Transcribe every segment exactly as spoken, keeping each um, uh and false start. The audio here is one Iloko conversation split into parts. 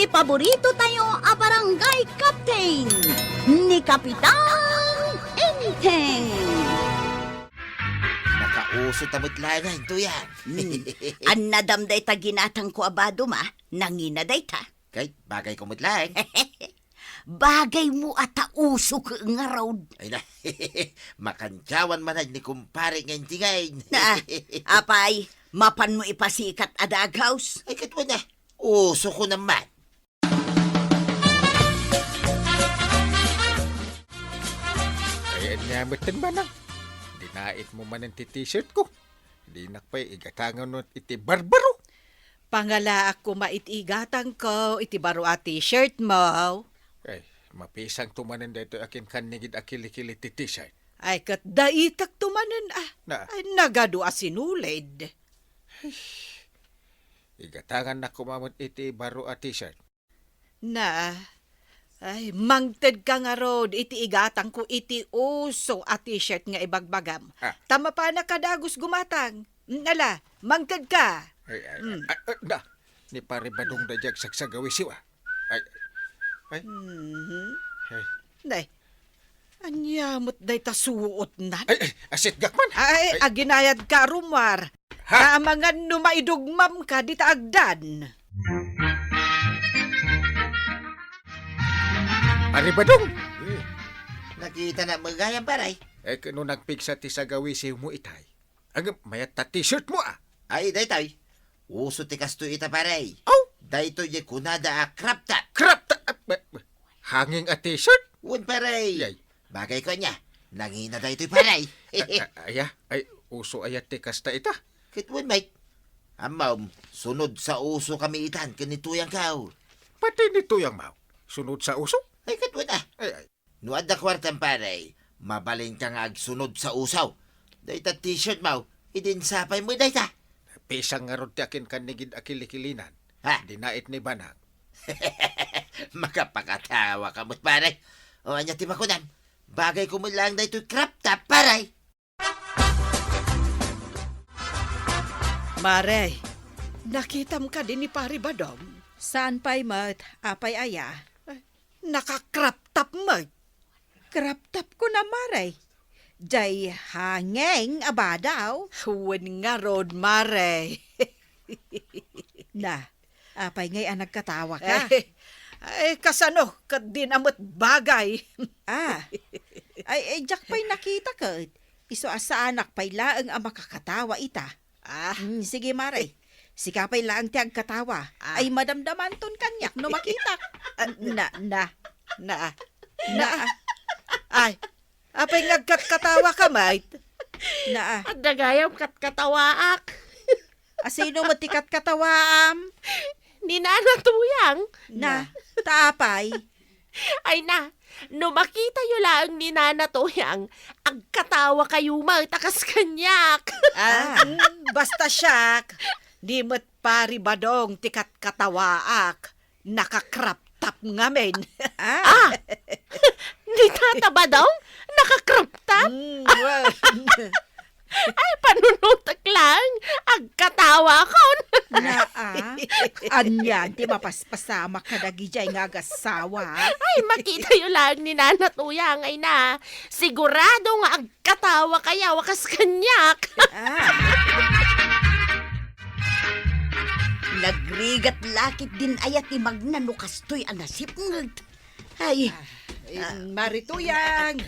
Paborito tayo a barangay captain, ni Kapitan Enteng. Nakauso ta met laeng, Tuyang. Hmm. Annadam dayta ginatangko a badom, a. Nangina dayta. Kay, bagayko met laeng. Bagaymo a ta usok ngarud. Ay na, makandiawan man ni kumpare nga intingay. Na, apay, mapanmo ipasikat a daghaws? Ay, ket wen a, usokon man. Ay, ania metten, Manang? Dinaitmo manen ti t-shirt ko. Dinak pay igatangan iti barbaro. Pangalaak koma iti igatangko iti baro a t-shirt mo. Ay, mapisangto manen daytoy a kinkannigid a kilikili ti t-shirt. Ay, ket daitekto manen, a. Na. Ay, nagadu a sinulid. Igatangannak koma met iti baro a t-shirt. Na, ay, mangtedka ngarud iti igatangko iti uso a t-shirt nga ibagbagam. Ah. Ta mapanak a dagus gumatang. Ala, mangtedka. Ay, ay, Mm. ay, ay, na, ni Pare Badong da diay agsagsagawisiw, a. Ay, ay. Mhm. Ay. Nay, ania met dayta suotnan? Ay, ay, asitgak man. Ay, ay, aginayadka a rummuar. Ha? Amangan no maidugmamka dita agdan. Pare Badong! Hmm. Nakitanak met gayam, pare. Ay, ket no nagpigsa ti sagawisimo itay. Ngem, mayat ta t-shirt mo, a. Ay, daytoy. Uso ti kastoy ita, pare. Aw! Daytoy diay kunada a crop top. Crop top? Ah, ba-, ba-, hanging a t-shirt? Wen, pare. Yay. Bagayko ania. Nangina daytoy, pare. Ah, ah, aya, ay, uso aya ti kasta ita? Ket wen, met. Ammom, sunod sa uso kami itan ken ni Tuyangko. Pati ni Tuyangmo, sunod sa uso? Ay, ket wen, a. Ay, ay. No adda kuartam, pare, mabalinka nga agsunod sa uso. Dayta t-shirt mo, idin sapay mo dayta. Pisang ngarud ti akin kannigid a kilikilinan. Ha? Dinait ni Banag. Makapakatawaka met, pare. O, ania ti makunam? Bagayko met laeng daytoy crop top, pare. Mare, nakitam kadi ni Pare Badong? Saan pay met, apay aya? Ay, naka-crop top met. Crop top ko na, Mare. Jay hanging a badaw. Wen ngarud, Mare. Na, apay ngay a nagkatawaka? Ay, ay, kasano, ket dina met bagay. Ah. Ay, ay, diak pay nakita ket. Isu a saanak pay laeng a makakatawa ita. Ah. Mm, sige, Mare. Sika pay laeng ti agkatawa. Ah. Ay, madamdamanton kaniak no makitak. Ah, na, na, na, na. Ay, apay nga agkatkatawaka met? Na. Adda gayam katkatawaak. A, sino met ti katkatawaam? Ni Nana Tuyang. Na, ta apay? Ay na, no makitayo laeng ni Nana Tuyang, agkatawakayo met a kas kaniak. Ah, mm, basta siak, di met Pare Badong ti katkatawaak, naka-crop top ngamin. Ah. Ah! Ni Tata Badong? Naka-crop top? Mm, well. Ay, panunutek lang. Agkatawakon. Naa, ania ti mapaspasamak kadagijay nga agassawa? Ay, makitayo lang ni Nana Tuyang, ay na. Sigurado nga agkatawakayo a kas kaniak. Ah. Nagrigat lakit din aya ti magna no kastoy a nasipnget. Ay. Ah, eh, ah. Mare Tuyang,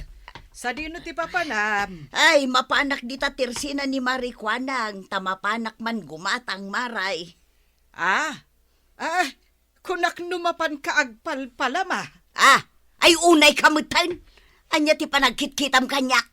sadino ti papanam? Ay, mapanak dita tersina ni Mare Kuanang, ta mapanak man gumatang, Mare. Ah, ah, kunak no mapanka agpalpalama. Ah, ay unayka metten. Ania ti panagkitkitam kaniak?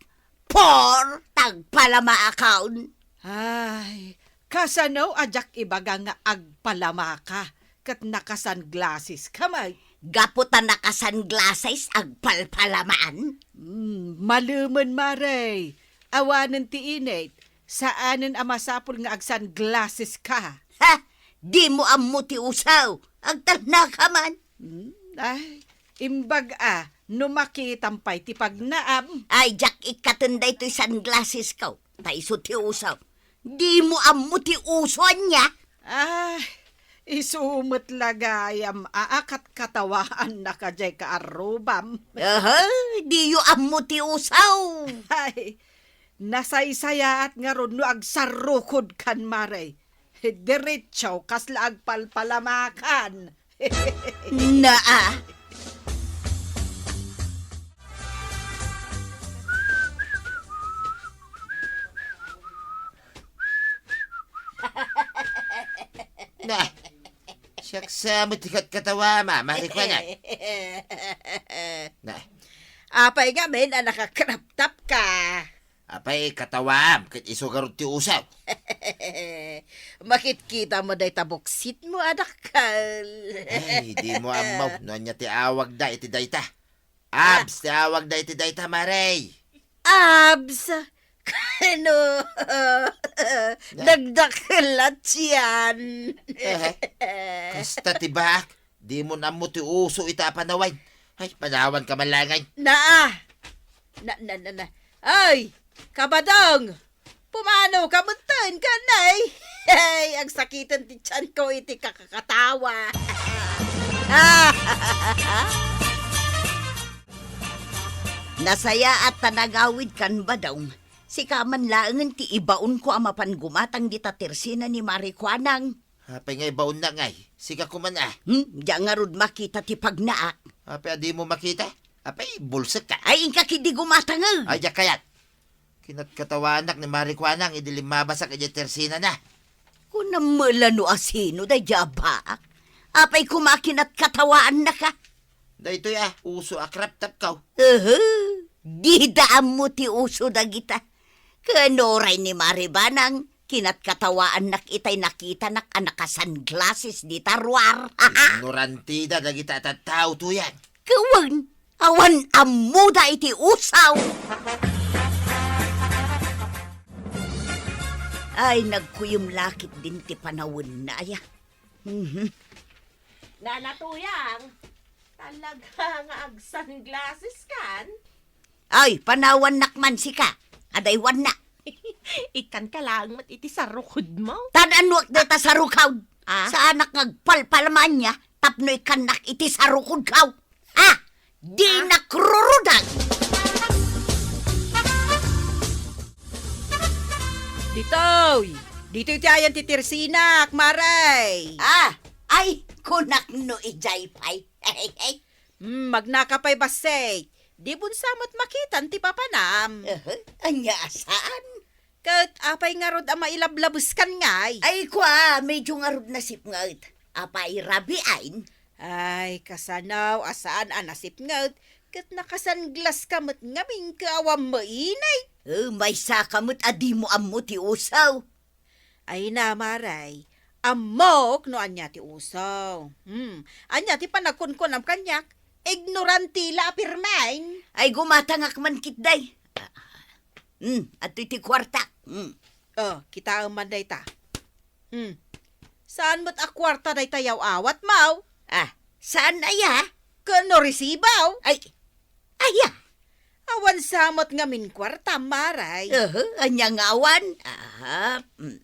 Por, tagpalamaakon. Ay, kasano a diak ibaga nga agpalamaka ket naka-sunglasses ka met? Gapu ta naka-sunglasses, agpalpalamaan? Hmm, malemen, Mare. Awanen ti init, saanen a masapul nga ag-sunglasses ka. Ha? Dimo ammo ti uso. Agtalnaka man. Hmm, ay, imbag a, no makitam pay ti pagnaam. Ay, diak ikkaten daytoy sunglasses ko. Ta isu ti uso. Dimo ammo ti uso ania? Ah, Isu met la gayam a akatkatawaannaka diay kaarrubam. Aha, diyo ammo ti usaw. Ay, nasaysayaat ngarud no agsarrukodkan, Mare. Diretso, kasla agpalpalamakan. Naa. Na, siak sa met ti katkatawa, Mare Kuana. Na. Apay ngamin a naka-crop top ka? Apay, katawaam, ket isu garud ti usaw. Makitkita mo dayta buksit mo, adakkel. Ay, di mo ammo no ania ti awagda iti dayta. Abs ti awagda iti dayta, Mare. Abs? Kano? Na- Dagdakkel a tiyan. Aha. Kasta ti baak, di mo ammo ti uso ita a panawan. Ay, panawan ka man langay. Naa. Na, na, na, na. Ay, Kabadong! Pumano ka metten, kanay? Ay, agsakiten ti tianko iti kakakatawa. Nasayaat ta nagawidkan, Badong. Sika man laengen ti ibaonko a mapan gumatang dita tersina ni Mare Kuanang. Apay nga ibaonna ngay? Sika koma, a. Hmm, dia ngarud makita ti pagnaak. Apay a dimo makita? Apay, bulsekka. Ay, inka ketdi gumatang, e. Ay, diak kayat. Kinatkatawaannak ni Mare Kuanang idi limmabasak idiay tersinana. Kunam met la no asino daydiay a baak. Apay koma kinatkatawaannaka? Daytoy a, uso a crop top kaw. Uhu, dida ammo ti uso dagita. Ken uray ni Mare Banang, kinatkatawaannak itay nakitanak a naka-sunglasses dita ruar. Ignorantida dagita a tattao, tuyan. Wen, awan ammoda iti usaw. Ay, nagkuyom la ketdin ti panawenna, aya. Mhm. Nana Tuyang, talaga nga ag-sunglasses kan? Ay, panawannak man sika. Adaywanna. Ikkanka laeng met iti sarukodmo. Tan-anuak dayta sarukod. Ah? Saanak nga agpalpalamaanna tapno ikkannak iti sarukodko. Ha? Dinak rurudag! Ditoy! Ditoy ti ayan ti tersinak, Mare! Ah, ay, kunak no idiay pay. Hmm, magnaka pay bassit. Di mo sa met makitan ti papanam. Aha, ania a saan? Ket apay ngarud a mailablabeskan ngay? Ay, kua, medyo ngarud nasipnget. Apay, rabiin? Ay, kasano a saan a nasipnget, ket naka-sunglass ka met ngamin ket awan mainay. Eh, maysa ka met a dimo ammo ti usaw. Ay na, Mare, ammok no ania ti uso. Hmm, ania ti panagkunkunam kaniak? Ignorante la a pirmaen. Ay, gumatangak man ketdi. Hmm, adtoy ti kuartak. Hmm. Oh, kitaem man dayta. Hmm. Saan met a kuarta dayta yaw-awatmo? Ah, saan aya? Ken no resibo? Ay, aya? Awan sa met ngamin kuarta, Mare. Aha, ania nga awan? Aha. Mm.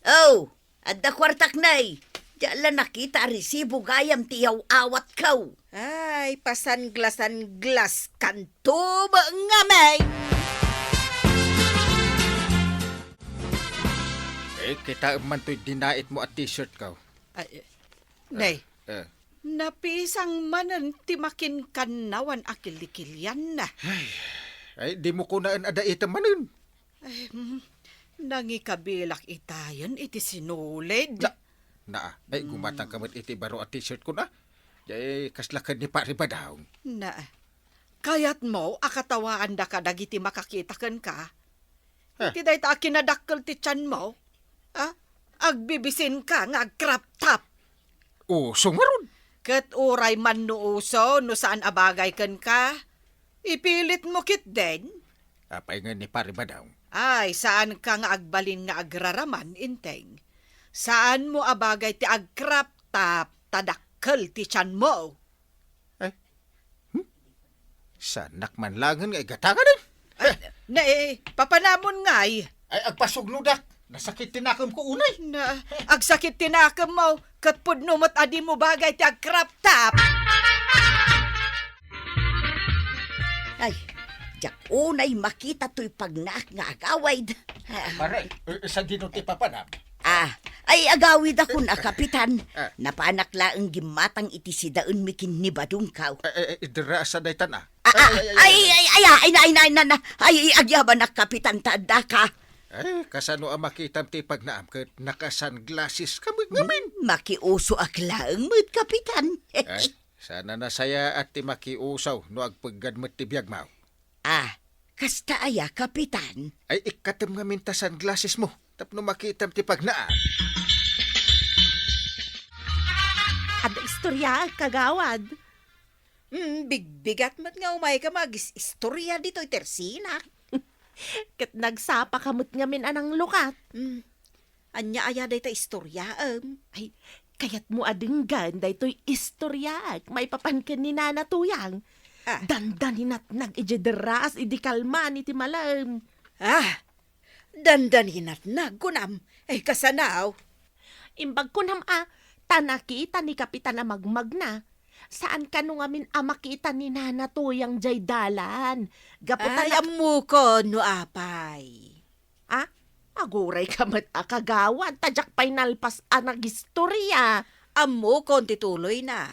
Oh, adda kuartak, nay. Diak la nakita a resibo gayam ti yaw-awatko. Ay, pasunglass-sunglasskanto met ngamin. Eh, kitaem man toy dinaitmo a t-shirtko. Ay, eh, nay. Eh. Napisang manen ti makinkanawan a kilikilianna. Ay, ay, dimo kunaen a daitem manen. Ay, mm, nangikabilak itayen iti sinulid. Na, na, ay, gumatangka met iti baro a t-shirtko na. Ay, kasla ken ni Pare Badong. Na, kayatmo a katawaandaka dagiti makakita kenka? Ha? Iti dayta a kinadakkel ti tianmo? Ha? Agbibisinka nga ag-crop top? Uso ngarud. Ket uray man no uso, no saan a bagay kenka, ipilitmo ketdin? Apay nga ni Pare Badong? Ay, saanka nga agbalin nga agraraman, Enteng. Saanmo a bagay ti ag-crop top ta dakkel ti tianmo. Eh? Hmm? Saanak man laengen nga igatangan, eh? Ay, na, eh, papanamon ngay. Ay, agpasugnodak. Nasakit ti nakemko unay. Na, agsakit ti nakemmo, ket pudno met a dimo bagay ti agkraptap. Ay, diak unay makita toy pagnaak nga agawid. Ah. Pare, eh, sadino ti papanam? Ah, ay, agawid akon a, Kapitan. Ah. Napanak laeng gimmatang iti sidaenmi ken ni Badongkaw. Eh, eh, eh, dira sa daytan, ah. Ah, ah, ay, ay, ay, ay, ay, na, ay, na, ay, na, na. Ay, agyabanak, Kapitan, ta addaka. Ay, kasano a makitam ti pagnaam ket naka-sunglasses ka met ngamin? Hmm, makiusoak laeng met, Kapitan. Ay, sana nasayaat ti makiuso no agpeggad met ti biagmo. Ah, kasta aya, Kapitan? Ay, ikkatem ngamin ta sunglasses mo tapno makitam ti pagnaam. Adda istoryaak, kagawad. Hmm, bigbigat met nga umayka mag-is-istorya ditoy tersinak. Ket nagsapaka met ngamin a nanglukat. Hmm. Ania aya dayta istoryaem? Ay, kayatmo a denggen daytoy istoryaak maipapan ken ni Nana Tuyang. Ah. Dandaninatnag idiay derraas idi kalman iti malem. Ah, dandaninatnag, kunam? Ay, kasano? Imbag kunam a, ta nakita ni Kapitan a magmagna. Saan kano ngamin a makita ni Nana Tuyang jay dalan. Gapu ta Ay, nak- ammokon no apay. Ah, agurayka met a kagawad, ta diak pay nalpas a nagistorya. Ammokon ti tuloyna.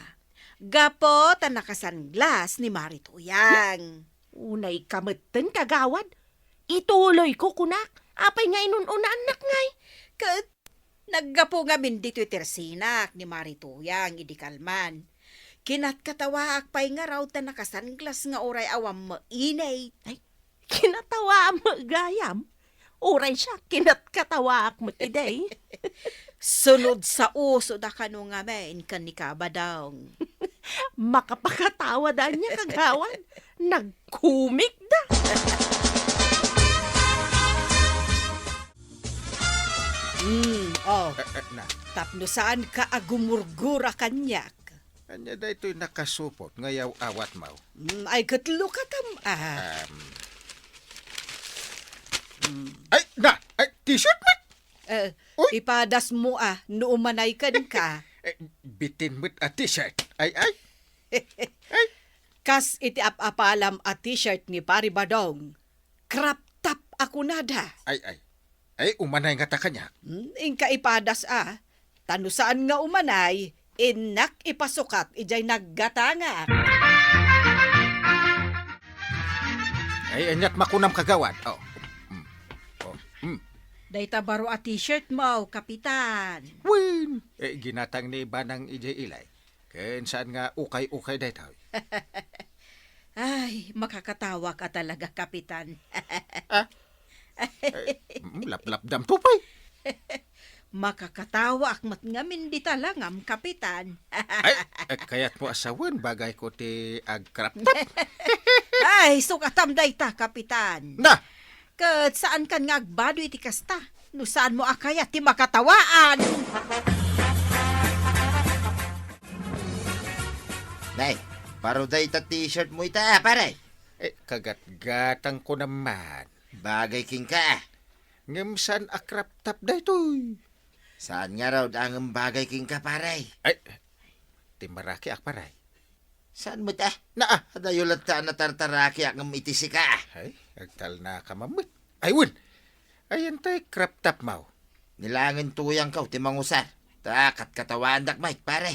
Gapu ta naka-sunglass ni Mari Tuyang. Unayka metten, kagawad. Ituloyko, kunak. Apay nga inun-unaannak ngay? Ket naggapu ngamin ditoy tersinak ni Mari Tuyang idi kalman. Kinatkatawaak pay ngarud ta naka-sunglass nga uray awan mainit. Ay, kinatawaam gayam? Uray siak, kinatkatawaak met idi. Sunod sa uso da kano ngamin ken ni Kabadong. Makapakatawa da ania, kagawad? Nagkumik da. Hmm, oh. Eh, eh, na. Tapno saan ka agumurgura kaniak. Ania daytoy nakasupot nga yaw-awatmo? Mm, ay, ket lukatam, ah. Um. Mm. Ay, na! Ay, t-shirt met! Eh, Uy! Ipadasmo, ah, no umanay kenka. Eh, bitin met a t-shirt. Ay, ay. Ay. Kas iti ap-apalam a t-shirt ni Pari Badong, crop top a kunada. Ay, ay. Ay, umanay ngata kaniak. Hmm, inka ipadas a. Ta no saan nga umanay, innak ipasukat idiay naggatangak. Ay, aniat makunam, kagawad. Oh. Mm. Oh. Mm. Dayta baro a t-shirt mo, Kapitan. Wen! Eh, ginatang ni Banang idiay ilay. Ken saan nga ukay-ukay daytoy? Ay, makakatawa ka talaga, Kapitan. Ah? Ay, mm, laplapdam to, pay. Makakatawaak met ngamin dita langam, Kapitan. Ay, eh, kayatmo a sawen, bagayko ti ag-crop top. Ay, sukatam dayta, Kapitan. Na! Ket saankan nga agbado iti kasta, no saanmo a kayat ti makatawaan. Nay, baro dayta t-shirt mo ita, ah, pare. Eh, kagatgatangko naman. Bagay kenka, ah. Ngem saan a crop top daytoy? Saan ngarud a ngem bagay kenka, pare? Ay, ti marakiak, pare. Saan met, ah? Na, ah. Adayo latta a natartarakiak ngem iti sika, ah. Ay, agtalnaka mammet. Ay, wen! Ayan tay crop top mo. Ni Langin Tuyang kaw ti mangusar. Ta katkatawaandak met, pare.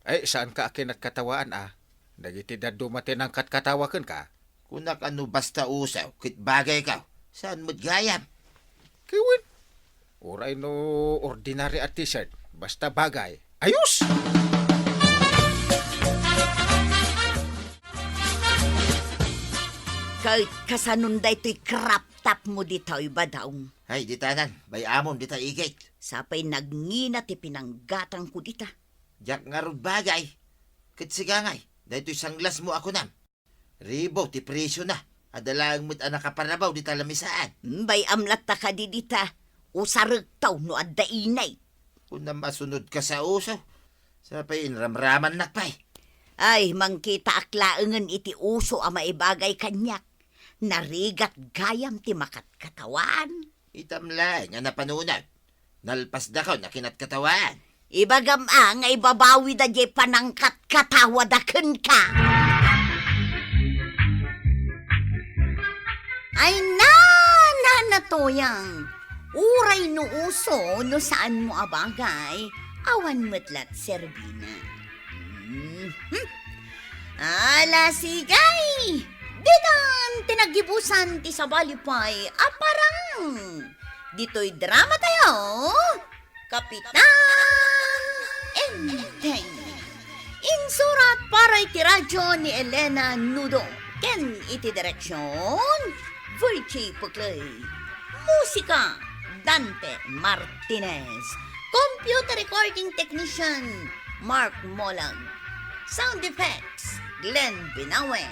Ay, saanka a kinatkatawaan, ah. Dagiti dadduma ti nangkatkatawa kenka. Kunak a no basta usaw ket bagaykaw, saan met gayam? Ket wen, uray no ordinary a t-shirt, basta bagay, ayos! Ket kasanon daytoy crop top mo ditoy, Badong? Ay, ditanan, bay-amon dita igid. Sapay nagngina ti pinanggatangko dita. Diak ngarud bagay. Ket sika ngay, daytoy sunglass mo a kunam. Ribu ti presiona. Adda laeng met a nakaparabaw dita lamisaan. Bay-am latta kadi dita. Usarekto no adda inay. Kunam a sunodka sa uso. Sapay inramramannak pay. Ay, mangkitaak laengen iti uso a maibagay kaniak. Narigat gayam ti makatkatawaan. Itam laeng a napanunot. Nalpasdakon a kinatkatawan. Ibagam a nga ibabawida diay panangkatkatawada kenka. Ay, na, na, natuyang. Uray no uso, no saanmo a bagay, awan met la't serbina. Mhm. Ala, sigay! Ditan ti naggibusan ti sabali pay a parang. Ditoy drama tayo, Kapitan Enteng. Insurat para iti radyo ni Elena Nudo ken iti direksyon, Virgie Puclay. Musika, Dante Martinez. Computer recording technician, Mark Molag. Sound effects, Glenn Binawe.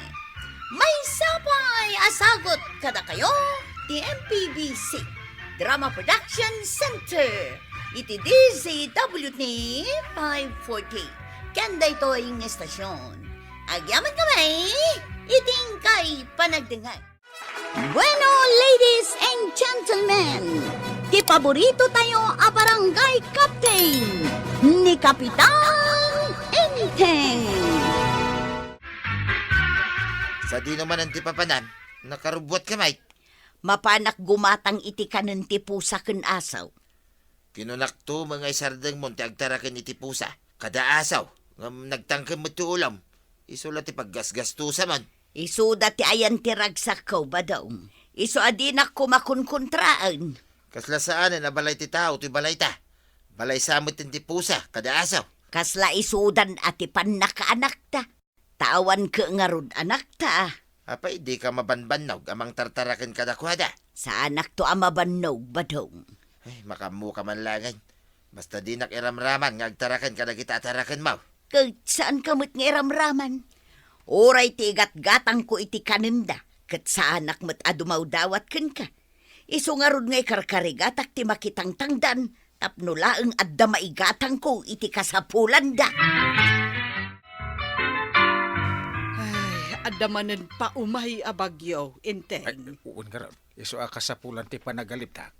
Maysa pay a sagut kadakayo ti M P B C Drama Production Center iti D Z W T five forty. Ken daytoy nga estasyon, agyamankami iti inkay panagdengngeg. Bueno, ladies and gentlemen, ti paborito tayo a barangay captain, ni Kapitan Enteng. Sadino manen ti papanam, nakarubbuatka met. Mapanak gumatang iti kanen ti pusa ken asaw. Kinunakto met nga isardengmon ti agtaraken iti pusa kada asaw, ngem nagtangken met ti ulom. Isu la ti paggasgastusam. Isuda ti ayan ti ragsakko, Badong. Isu a dinak koma kunkuntraen. Kasla saanen a balay ti tao ti balayta. Balay sa met ti pusa kada asaw. Kasla isudan a ti pannakaanakta. Ta awan ket ngarud anakta. Apay, dika mabanbannog a mangtartaraken kadakuada? Saanakto a mabannog, Badong. Ay, makaammoka man laengen. Basta dinak iramraman nga agtaraken kadagita a tarakenmo. Ket saanka met nga iramraman. Uray ti igatgatangko iti kanenda, ket saanak met a dumawdawat kenka. Isu ngarud nga ikarkarigatak ti makitangtangdan, tapno laeng adda maigatangko iti kasapulanda. Ay, adda manen paumay a bagyo, Enteng. Ay, wen ngarud, isu a kasapulan ti panagalibtak.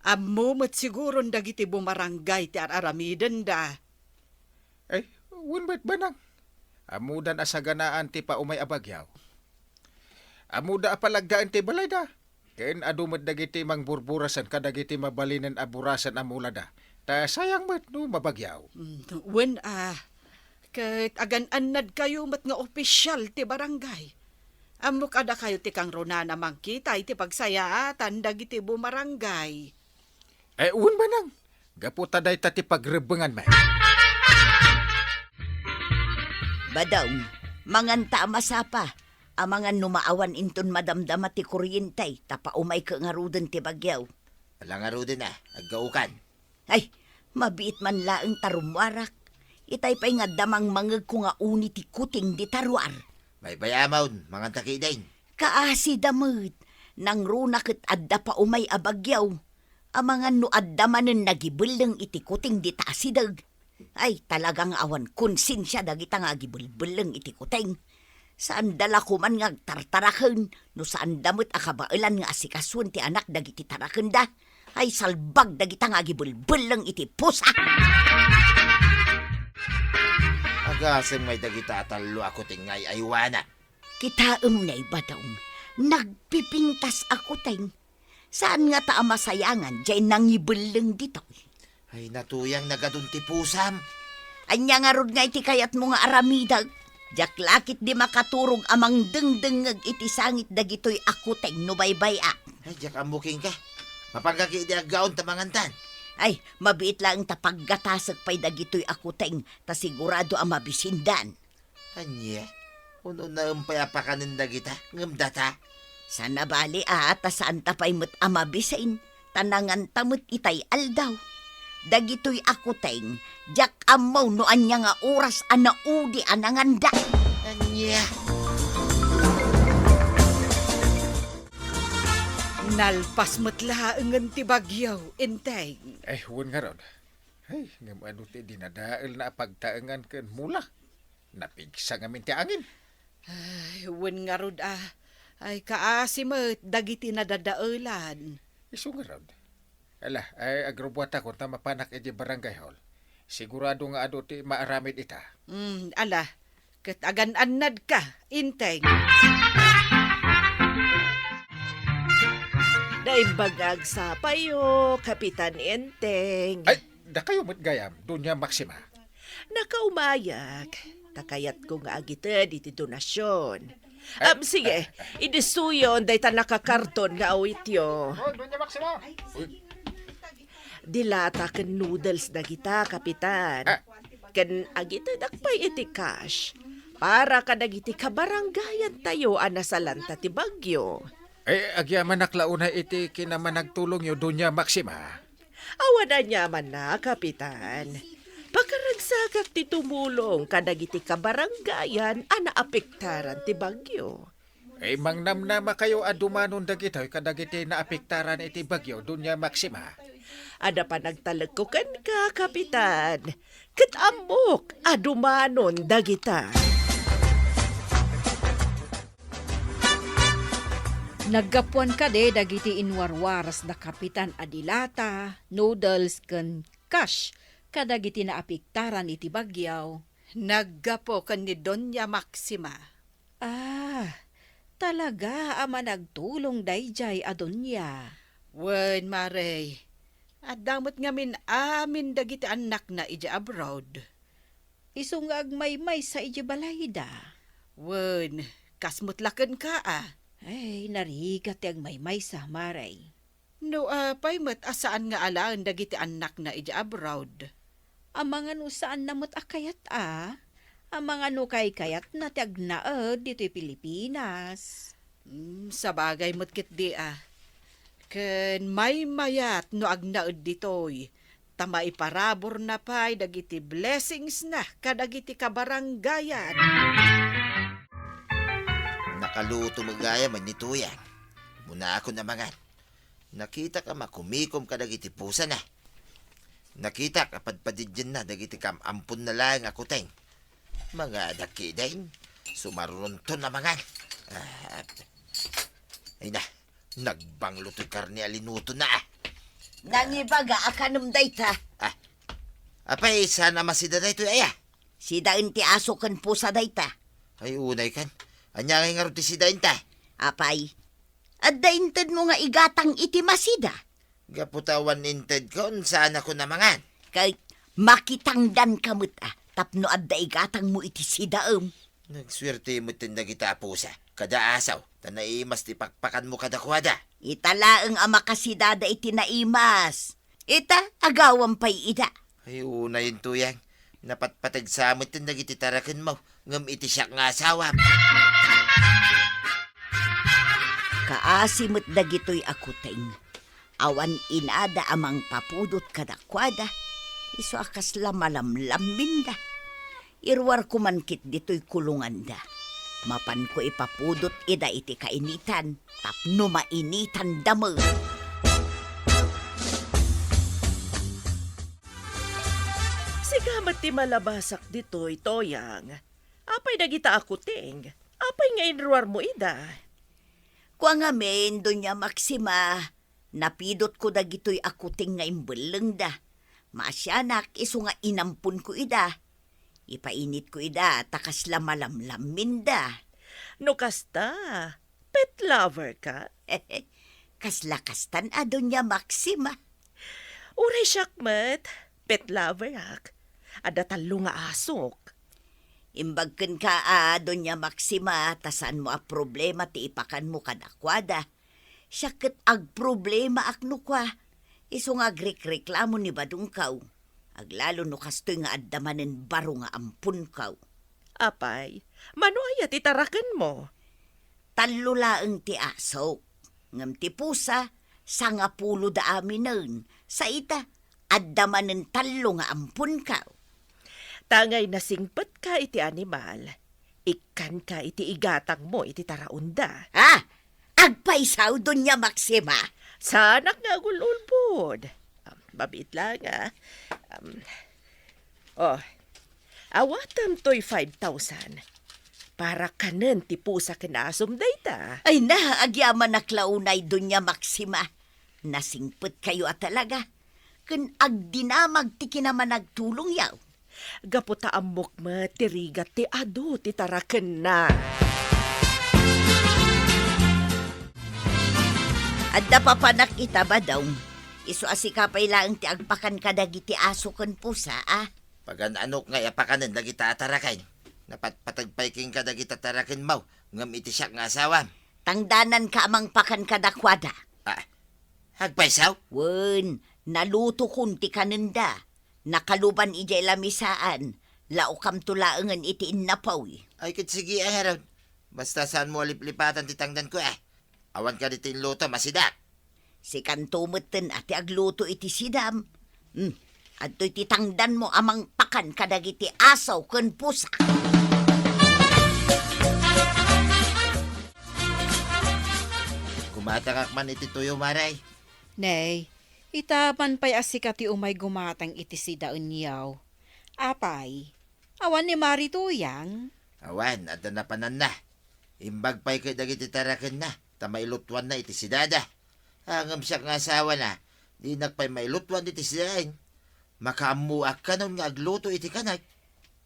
Ammo met siguron dagiti bumaranggay ti ar-aramidenda. Ay, wen met, Banang. Ammodan a saganaan ti paumay a bagyo. Ammoda a palaggaen ti balayda. Ken adu met dagiti mangburburasen kadagiti mabalinen a burasen a mulada. Ta sayang met no mabagyo. Mm, wen a, ket agan-annadkayo met nga opisyal ti barangay. Ammok a dakayo ti kangrunaan a mangkita iti pagsayaatan dagiti bumaranggay. Eh, wen, Banang. Gapu ta dayta ti pagrebbenganmi. Badong, manganta a masapa. Amangan no maawan inton madamdama ti kuryente, ta paumay ket ngaruden ti bagyo. Ala ngaruden a, aggaokan. Ay, mabiit man laeng ta rummuarak. Itay pay nga adda mangmangegko nga uni ti kuting dita ruar. Baybay-amon, manganta ketdin. Kaasida met, nangruna ket adda paumay a bagyo. Amangan no adda manen nagibelleng iti kuting dita asideg. Ay, talaga nga awan konsensia dagita nga agibelbelleng iti kuting. Saanda la koman nga agtartaraken no saanda met a kabaelan nga asikasuen ti anak dagiti tarakenda. Ay, salbag dagita nga agibelbelleng iti pusa! Agasem ngay dagita a tallo a kuting nga ay-aywana. Kitaem ne, Badong, nagpipintas a kuting. Saan ngata a masayangan diay nangibelleng ditoy? Ay, natuyang nagadun ti pusam. Ania ngarud nga iti kayatmo nga aramidek? Diak la ketdi makaturog a mangdengdengngeg iti sangit dagitoy a kuting no baybay-ak. Ay, diak ammo kenka. Mapanka ketdi aggaon ta mangantan. Ay, mabiit laeng ta paggatasek pay dagitoy a kuting ta sigurado a mabisindan. Ania? Un-unaem pay a pakanen dagita, ngem data? Saan a bali a ta saanta pay met a mabisin, ta nanganta met itay aldaw. Dagitoy a kuting, diak ammo no ania nga oras a naudi a nanganda. Ania? Nalpas met laengen ti bagyo, Enteng. Eh, wen ngarud. Ay, ngem adu ti dinadaelna a pagtaengan ken mula? Napigsa ngamin ti angin. Ay, wen ngarud a. Ay, kaasi met dagiti nadadaelan. Isu ngarud. Ala, ay, agrubuatakon ta mapanak iti barangay hall. Sigurado nga adu ti maaramid ita. Mm, ala, ket agan-annadka, Enteng. Naimbag nga agsapayo, Kapitan Enteng. Ay, dakayo met gayam, Doña Maxima. Nakaumayak, ta kayatko nga agited iti donasion. Am, sige, idissuyon dayta nakakarton nga awityo. Oh, Doña Maxima. Uy. Dilata ken noodles dagita, Kapitan. Ah. Ken agitedak pay iti cash para kadagiti kabarangayantayo a nasalanta ti bagyo. Eh, agyamanak la unay iti kinamanagtulongyo, Doña Maxima. Awan aniamanna, Kapitan. Pakaragsakak ti tumulong kadagiti kabarangayan a naapektaran ti bagyo. Eh, mangnamnamakayo a dumanon dagitoy kadagiti naapektaran iti bagyo, Doña Maxima. Adda panagtalekko kenka, Kapitan. Ket ammok a dumanon dagita. Naggapuan kadi dagiti inwarwaras da Kapitan a dilata, noodles, ken cash kadagiti naapektaran iti bagyo? Naggapu ken ni Doña Maxima. Ah, talaga a managtulong daydiay a Doña. Wen, Mare. Adda met ngamin amin dagiti annakna idiay abroad. Isu nga agmaymaysa idiay balayda. Wen, kas met la kenka a. Ay, narigat ti agmaymaysa, Mare. No apay met a saan nga alaen dagiti annakna idiay abroad? Amangan no saanna met a kayat a? Amangan no kaykayatna ti agnaed ditoy Pilipinas? Mm, sabagay met ketdi a. Ken maymayat no agnaed ditoy, ta maiparaburna pay dagiti blessingsna kadagiti kabarangayan. Nakaluto met gayam ni Tuyang. Munakon a mangan. Nakitak a makumikom kadagiti pusana. Nakitak a padpadiddienna dagiti kam-, amponna laeng a kuteng. Mangadak ketdin, sumarunonton a mangan. Ah, ay na, nagbanglo toy karne a linutona a. Nangibaga a kanem dayta. Ah, apay, saan a masida daytoy aya? Sidaen ti aso ken pusa dayta. Ay, unay kan. Ania ngay ngarud ti sidaenta? Apay, adda intedmo nga igatang iti masida? Gapu ta awan intedko, saanakon a mangan. Ket makitangdanka met a tapno adda igatangmo iti sidaem. Nagsuerte metten dagita a pusa, kada asaw, ta naimas ti pakpakanmo kadakuada. Ita laeng a makasidada iti naimas. Ita, agawam pay ida. Ay, unayen, Tuyang. Napatpateg sa metten dagiti tarakenmo, ngem iti siak nga asawam. Kaasi met dagitoy a kuteng. Awan inada a mangpapudot kadakuada, isu a kasla malamlamminda. Iruarko man ketdi toy kulonganda. Mapanko ipapudot ida iti kainitan tapno mainitanda met. Sika met ti malabasak ditoy, Toyang. Apay dagita a kuteng? Apay nga inruarmo ida? Kua ngamin, Doña Maxima, napidotko dagitoy a kuteng nga imbellengda. Maasianak isu nga inamponko ida. Ipainitko ida ta kasla malamlamminda. No kasta, pet lover ka? Kasla kastan a, Doña Maxima. Uray siak met, pet lover ak. Adda tallo nga asok. Imbag kenka a, Doña Maxima, ta saanmo a problema ti ipakanmo kadakuada. Siak ket agproblemaak no kua, isu nga agrikreklamo ni badongkaw. Aglalo no kastoy nga adda manen baro nga amponkaw. Apay, mano aya ti tarakenmo? Tallo laeng ti asok, ngem ti pusa, sangapulo da aminen. Sa ita, adda manen tallo nga amponkaw. Tangay nasingpetka iti animal, ikkanka iti igatangmo iti taraonda. Ah! Agpaysaw, Doña Maxima? Saanak nga agul-ulbod. Um, mabiit lang, ah. Um, oh, awatem toy five thousand. Para kanen ti pusa ken asom dayta. Ay na, agyamanak la unay, Doña Maxima. Nasingpetkayo a talaga, ken agdinamag ti kinamanagtulongyo. Gapu ta ammok met ti rigat ti adu ti tarakenna. Adda papanak ita, Badong. Isu a sika pay laeng ti agpakan kadagiti aso ken pusa, a? Pagan-anok ngay a pakanen dagita a taraken. Napatpateg pay kenka dagita tarakenmo, ngem iti siak nga asawam. Tangdananka a mangpakan kadakuada. Ah, agpayso? Wen, nalutokon ti kanenda. Nakaluban idiay lamisaan, laokamto laengen iti innapoy. Ay, ket sige, a ngarud. Basta saanmo a liplipatan ti tangdanko, a. Awan kadi ti inlutom a sidak. Sikanto metten a ti agluto iti sidam. Hmm, adtoy ti tangdanmo a mangpakan kadagiti aso ken pusa. Gumatangak man iti tuyo, Maray. Nay, ita man pay a sika ti umay gumatang iti sidaenyo. Apay, awan ni Mari Tuyang? Awan, adda napananna. Imbag pay ket dagiti tarakenna, ta mailutuanna iti sidada. Ngem siak nga asawana, dinak pay mailutuan iti sidaen. Makaammoak kanon nga agluto iti kanek.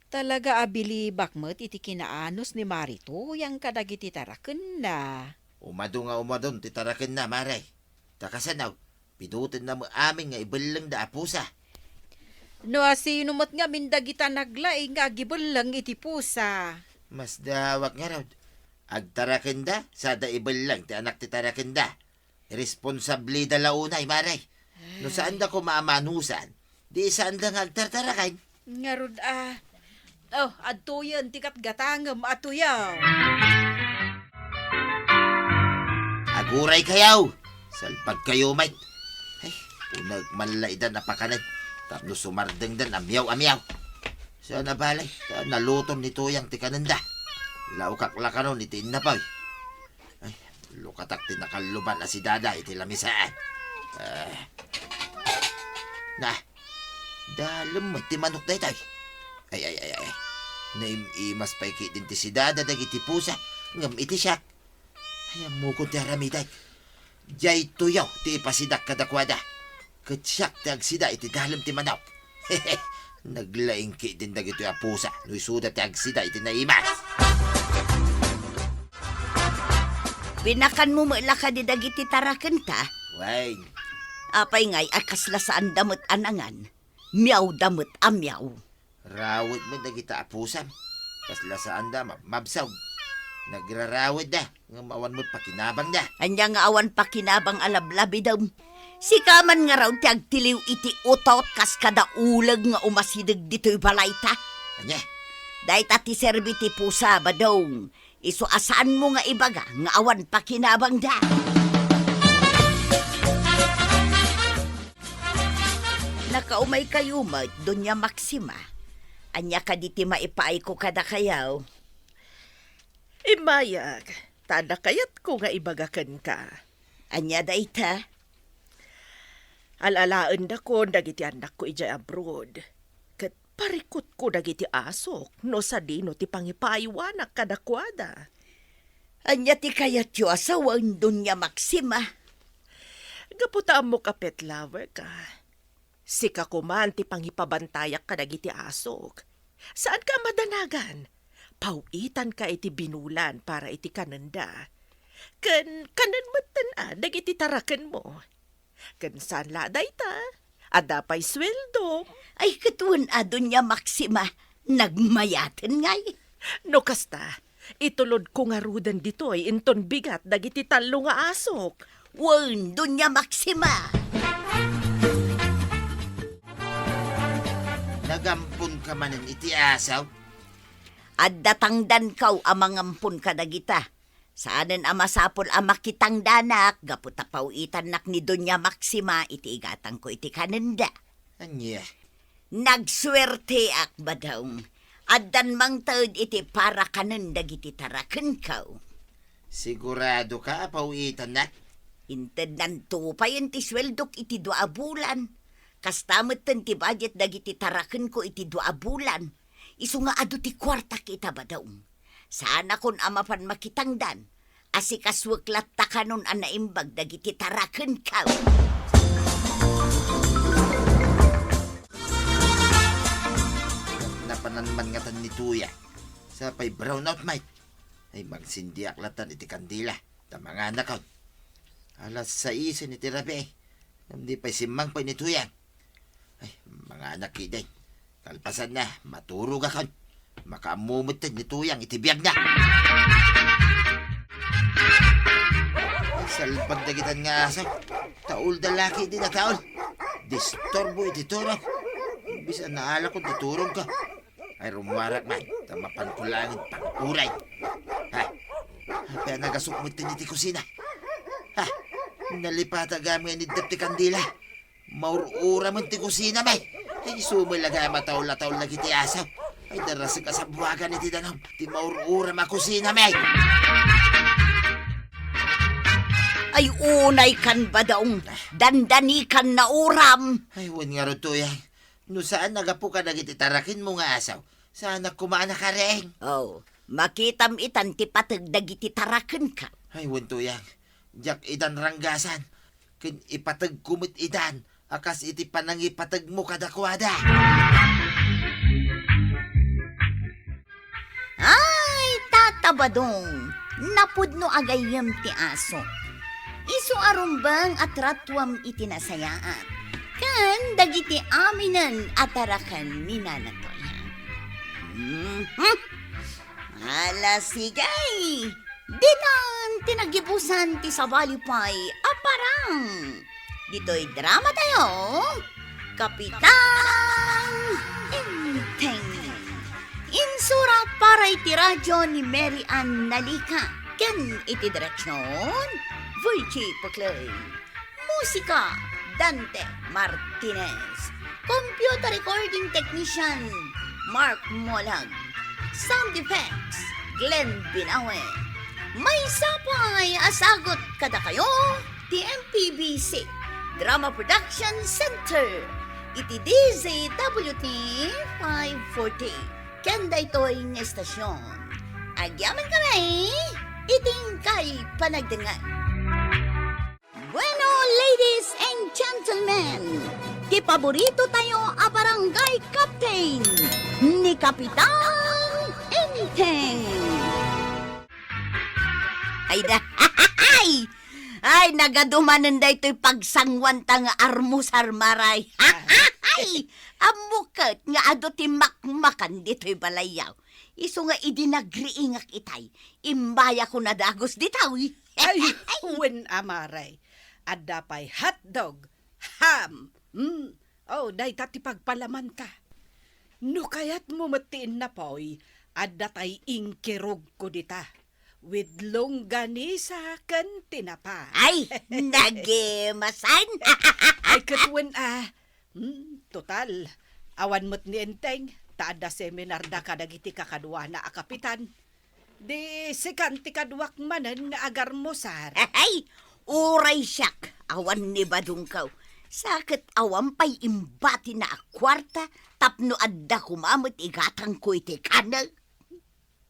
Talaga a bilibak met iti kinaanus ni Mari Tuyang kadagiti tarakenna. Umadu nga umadun ti tarakenna, Mare. Ta kasano, pidutenna met amin nga ibellengda a pusa. No asino met ngamin dagita naglaing nga agibelleng iti pusa? Masdawak ngarud. Agtarakenda, sada ibelleng ti anak ti tarakenda. Responsableda la unay, Mare. No saanda koma a manusan, di saanda nga agtartaraken. Ngarud a. Oh, adtoyen ti gatgatangem a tuyaw. Aguraykayo! Salpagkayo met. Ay, uneg man la ida napakanen. Tapno sumardengdan a miyaw a miyaw. Saan a bale, ta naluton ni Tuyang ti kanenda. Laokak la kanon iti innapoy. Ay, lukatak ti nakalluban a sidada iti lamisaan. Ah. Na, dalem met ti manok daytoy. Ay, ay, ay, ay. Naim-imas pay ketdin ti sidada dagiti pusa, ngem iti siak. Ay, ammokon ti aramidek. Daytoy ti ipasidak kadakuada. Ket siak ti agsida iti dalem ti manok. Naglaing ketdin dagitoy a pusa no isuda ti agsida iti naimas. Pinakanmo met la kadi dagiti tarakenta? Wen. Apay ngay a kasla saanda met a nangan? Miawda met a miaw. Rawet met dagita a pusam. Kasla saanda ma-, mabsog. Nagrarawetda, ngem awan met pakinabangda. Ania nga awan pakinabang a lablabidem? Sika man ngarud ti agtiliw iti utot kas kada uleg nga umasideg ditoy balayta. Ania? Dayta ti serbi ti pusa, Badong. Isu a saanmo nga ibaga nga awan pakinabangda. Nakaumaykayo met, Doña Maxima. Ania kadi ti maipaayko kadakayo? Immayag, ta adda kayatko nga ibaga kenka. Ania dayta? Al-alaendakon dagiti annakko idiay abroad, ket parikutko dagiti asok no sadino ti pangipaywanak kadakuada. Ania ti kayatyo a sawen, Doña Maxima? Gapu ta ammok a pet lover ka, sika koman ti pangipabantayak kadagiti asok. Saanka a madanagan. Paw-itanka iti binulan para iti kanenda. Ken kanen metten a dagiti tarakenmo. Ken saan la dayta, adda pay sueldom. Ay, ket wen a, Doña Maxima, nagmayaten ngay. No kasta, itulodko ngaruden ditoy inton bigat dagiti tallo nga asok. Wen, Doña Maxima. Nagamponka manen iti asaw? Adda tangdanko a mangampon kadagita. Saanen a masapul a makitangdanak gapu ta paw-itannak ni Doña Maxima iti igatangko iti kanenda. Ania? Nagsuerteak, Badong. Addan mangted iti para kanen dagiti tarakenko. Siguradoka a paw-itannak? Intednanto payen ti sueldok iti dua a bulan. Kasta metten ti budget dagiti tarakenko iti dua a bulan. Isu nga adu ti kuartak ita, Badong. Saanakon a mapan makitangdan. Asikasuek latta kanon a naimbag dagiti tarakenko. Napanan man ngatan ni Tuyang. Sa pay brownout, Mike. Ay, magsindiak latta iti kandila. Ta manganakon. Alas saisen iti rabii. Ngem di pay simmangpet ni Tuyang. Ay, manganak kiden. Kalpasanna, maturogakon. Makaammo metten ni Tuyang iti biagna. Ay, salbag dagitan nga aso. Taolda la ketdi a taol. Disturbo iti turog. Bisan naalakon ti turogko. Ay, rummuarak man, ta mapanko laeng pag-uray. Ha? Apay a nagasok metten iti kusina? Ha? Nalipata gayam nga iniddep ti kandila. Maur-ura man ti kusina, may. Ay, isu met la gayam a taol-taol dagiti aso. Ay, darasek a sabuagan iti danum ti maur-ura a kusina, may. Ay, unaykan, Badong. Dandanikan, nauram. Ay, wen ngarud, Tuyang. No saan a gapu kadagiti tarakenmo nga aso, saanak koma a nakareng. Oh, makitam itan ti pateg dagiti tarakenka. Ay, wen, Tuyang, diak idan ranggasan, ken ipategko met idan a kas iti panangipategmo kadakuada. Ay, Tata Badong, napudno a gayyem ti aso. Isu a rumbeng a tratuam iti nasayaat, ken dagiti aminen a taraken ni Nana Toya. Mhm. Ala, sige. Ditan ti nagibusan ti sabali pay a parang. Ditoy drama tayo, Kapitan Enteng. Insurat para iti radyo ni Mary Ann Nalica ken iti direksyon, Virgie Paclay. Musika, Dante Martinez. Computer recording technician, Mark Molag. Sound effects, Glenn Binawe. Maysa pay a sagut kadakayo ti M P B C Drama Production Center iti D Z W T five forty. Ken daytoy nga estasyon, agyamankami iti inkay panagdengngeg. Bueno, ladies and gentlemen, ti paborito tayo a barangay captain, ni Kapitan Enteng. Ay da, ay! Ay, nagadu manen daytoy pagsanguanta nga armusar, Maray. Ay, ammok ket nga adu ti makmakan ditoy balayyo. Isu nga idi nagriingak itay, imbayakon a dagus ditoy. Ay, wen a, Maray. Adda pay hotdog, ham. Mm. Oh, dayta ti pagpalamanta. No kayatmo met ti innapoy, adda tay inkirugko dita. With longganisa ken tinapa. Ay, nagimasan. Ay, ket wen a. Hmm, total, awan met ni Enteng, ta adda seminarda kadagiti kakaduana a kapitan. Di sikan ti kaduak manen nga agarmusar. Ay, uray siak, awan ni Badongko. Sa ket awan pay imbatina a kuarta tapno adda koma met igatangko iti kanna.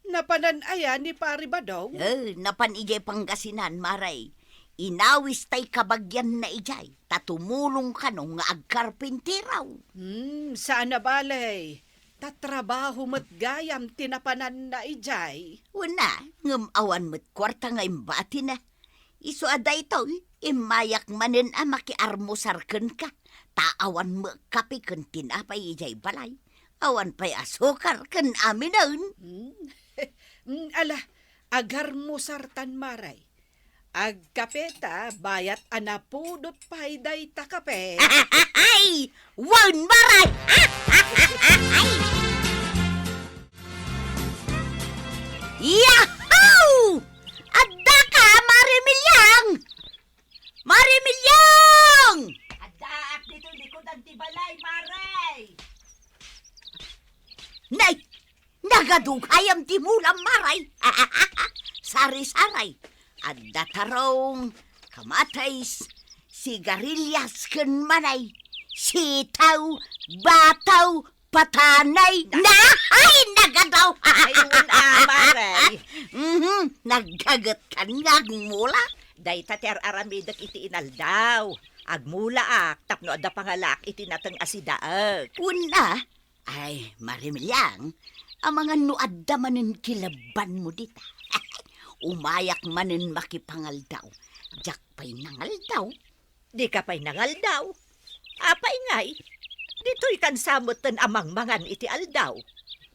Napanan aya ni Pari Badong? Eh, napan idiay Pangasinan, Maray. Inawis tay kabagianna idiay, ta tumulong kano nga agkarpintero. Hmm, saan a bale. Ta trabaho met gayam ti napananna idiay. Wen a, ngem awan met kuarta nga imbatina. Isu a daytoy, immayak manen a makiarmusar kenka, ta awan met kape ken tinapay idiay balay. Awan pay asukar ken aminen. Hmm. Hmm, ala, agarmusartan, Maray. Agkape ta, bayat a napudot pay dayta kape. Ay! Wen, Maray! Yahoo! Adda ka, Mare Milyang! Mare Milyang! Addaak ditoy likudan ti balay, Maray! Nay! Nagadu gayam ti mulam, Maray. Sari-saray. Adda tarong, kamatis, sigarilyas ken manay, sitaw, bataw, patanay. Na, ay, nagadaw. Ay, wen a, Mare. Mhm, naggagetkan nga agmula. Dayta ti ar-aramidek iti inaldaw. Agmulaak tapno adda pangalaak iti nateng a sidaek. Wen a, ay, Mare Meliang, amangan no adda manen kilebbanmo dita. Umayak manen makipangaldaw. Diak pay nangaldaw. Dika pay nangaldaw. Apay ngay, ditoykan sa metten a mangmangan iti aldaw.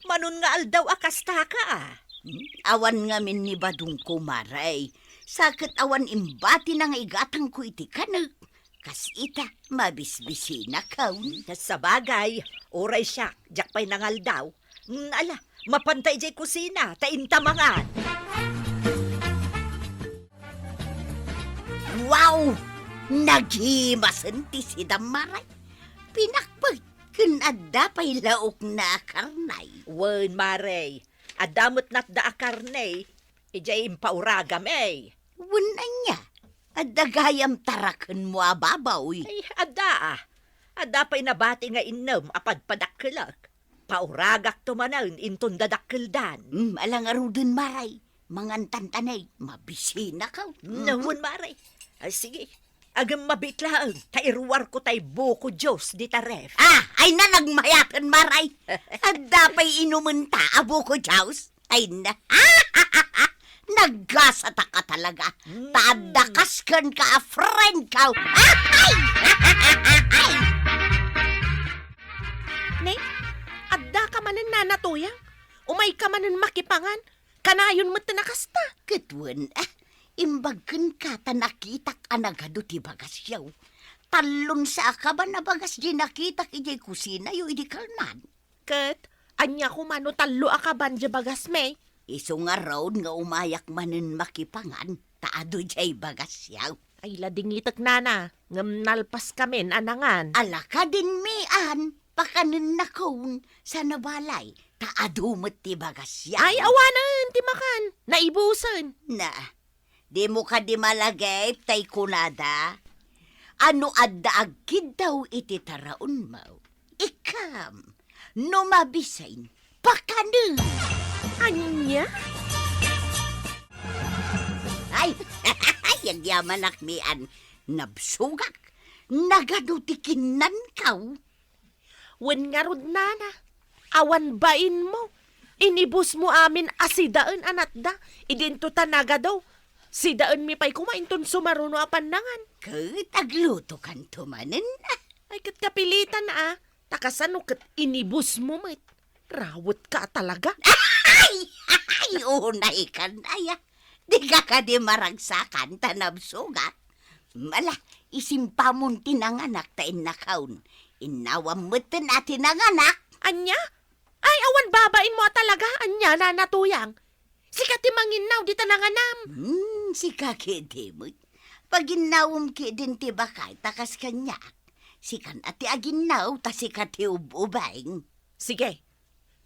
Manon nga aldaw a kastaka a. Hmm? Awan ngamin ni badongko, Mare. Sa ket awan imbatina nga igatangko iti kanek. Kas ita, mabisbisinakon. Sabagay, uray siak, diak pay nangaldaw. Mm, ala, mapanta idiay kusina, ta inta mangan. Wow! Nagimasen ti sidam, Mare. Pinakpet ken adda pay laokna a karne. Wen, Mare, adda met natda a karne, idiay impauragam, eh. Wen ania, adda gayam tarakenmo a babaw, eh. Ay, adda, ah. Adda pay nabati nga innem a padpadakkelek. Pauragakto manen inton dadakkeldan. Hmm, ala ngaruden, Mare. Mangantan ta ne, mabisinakon. Wen, Mare. Ah, sige. Agem mabit laeng, ta iruarko tay buko juice dita ref. Ah, ay na nagmayaten, Mare. Adda pay inumenta a buko juice? Ay na. Naggasataka talaga. Mm. Ta adda kaskenka a friendko. Ay! Ne, addaka manen, Nana Tuyang? Umayka manen makipangan? Kanayon met a kasta. Ket wen, ah, imbag kenka ta nakitak a nagadu ti bagasyo. Tallon sa a kaban a bagas diay nakitak idiay kusinayo idi kalman. Ket ania koma no tallo a kaban diay bagasmi? Isu ngarud nga umayak manen makipangan, ta adu diay bagasyo. Ay, ladingitek, Nana, ngem nalpaskamin a nangan. Ala kadin, Mian, pakanennakon, sana balay, ta adu met ti bagasyo. Ay, awanen ti makan, naibusen. Na, dimo kadi malagip tay kunada? A no adda agkiddaw iti taraonmo, ikam, no mabisin, pakanen. Ania? Ay, ay, agyamanak, Mian, nabsogak. Nagadu ti kinnankaw. Wen ngarud, Nana, awan bainmo. Inibusmo amin a sidaen a natda, idinto ta nagadu. Sidaenmi pay koma inton sumaruno a pannangan. Ket aglutokanto manen. Ay, ket kapilitan a, ta kasano ket inibusmo met. Rawetka a talaga. Ay! Ay, unaykan aya. Dika kadi maragsakan ta nabsogak? Ala, isimpamon ti nanganak ta innakon. Innawam metten a ti nanganak. Ania? Ay, awan babainmo a talaga? Ania, Nana Tuyang? Sika ti manginnaw dita nanganam. Hmm, sika ketdi met. Paginnawem ketdin ti bakay ta kas kaniak. Sikan a ti aginnaw ta sika ti ub-ubeng. Sige,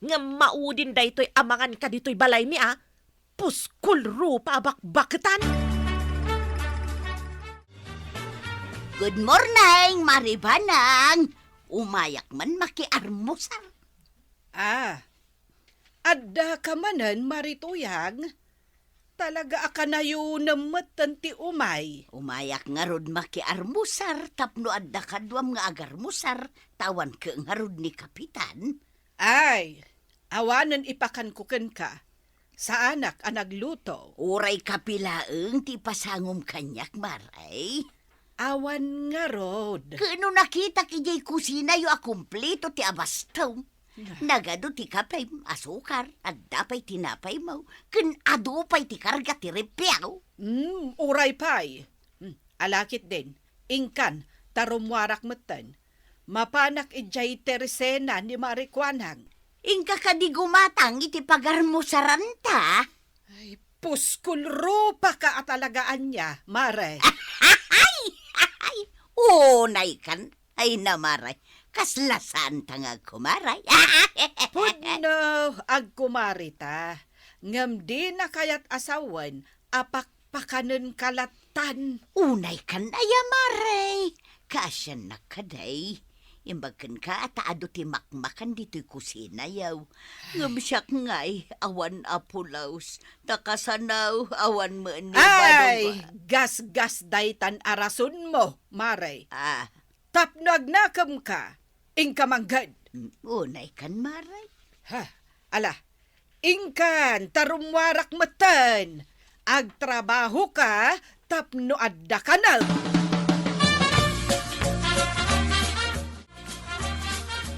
ngem maudin daytoy a manganka ditoy balaymi a, puskol rupa a bakbaketan. Good morning, Mari Banang. Umayak man makiarmusar. Ah, addaka manen, Mari Tuyang? Talaga a kanayonem metten ti umay. Umayak ngarud makiarmusar tapno adda kaduam nga agarmusar, ta awan ket ngarud ni Kapitan. Ay, awanen ipakanko kenka. Saanak a nagluto. Uray kapi laeng ti ipasangom kaniak, Mare. Awan ngarud. Ket no nakitak idiay kusinayo a kumpleto ti abastom. Nagadu ti kapem, asukar, adda pay tinapaymo, ken adu pay ti karga ti refiaw. Hmm, uray pay. Hmm, ala ketdin, inkan, ta rummuarak metten. Mapanak idiay teresena ni Mari Kuanang. Inka kadi gumatang iti pagarmusaranta? Ay, puskol rupaka a talaga ania, Mare. Ay! Ay! Unaykan. Ay na, Mare. Kasla saanta nga agkumare. Pudno, agkumareta. Ngem dina kayat a sawen a pakpakanenka lattan. Unaykan aya, Mare. Kaasiannak kadi. Imbag kenka ta adu ti makmakan ditoy kusinayo. Ngem siak ngay, awan a pulos. Ta kasano, awan met ni Ay, badong ba- gasgas daytan a rasonmo, Mare. Ah. Tapno agnakemka, inka mangged. Mm, unay kan, Mare. Ha, ala, inkan, ta rummuarak metten. Agtrabahoka tapno adda kanem.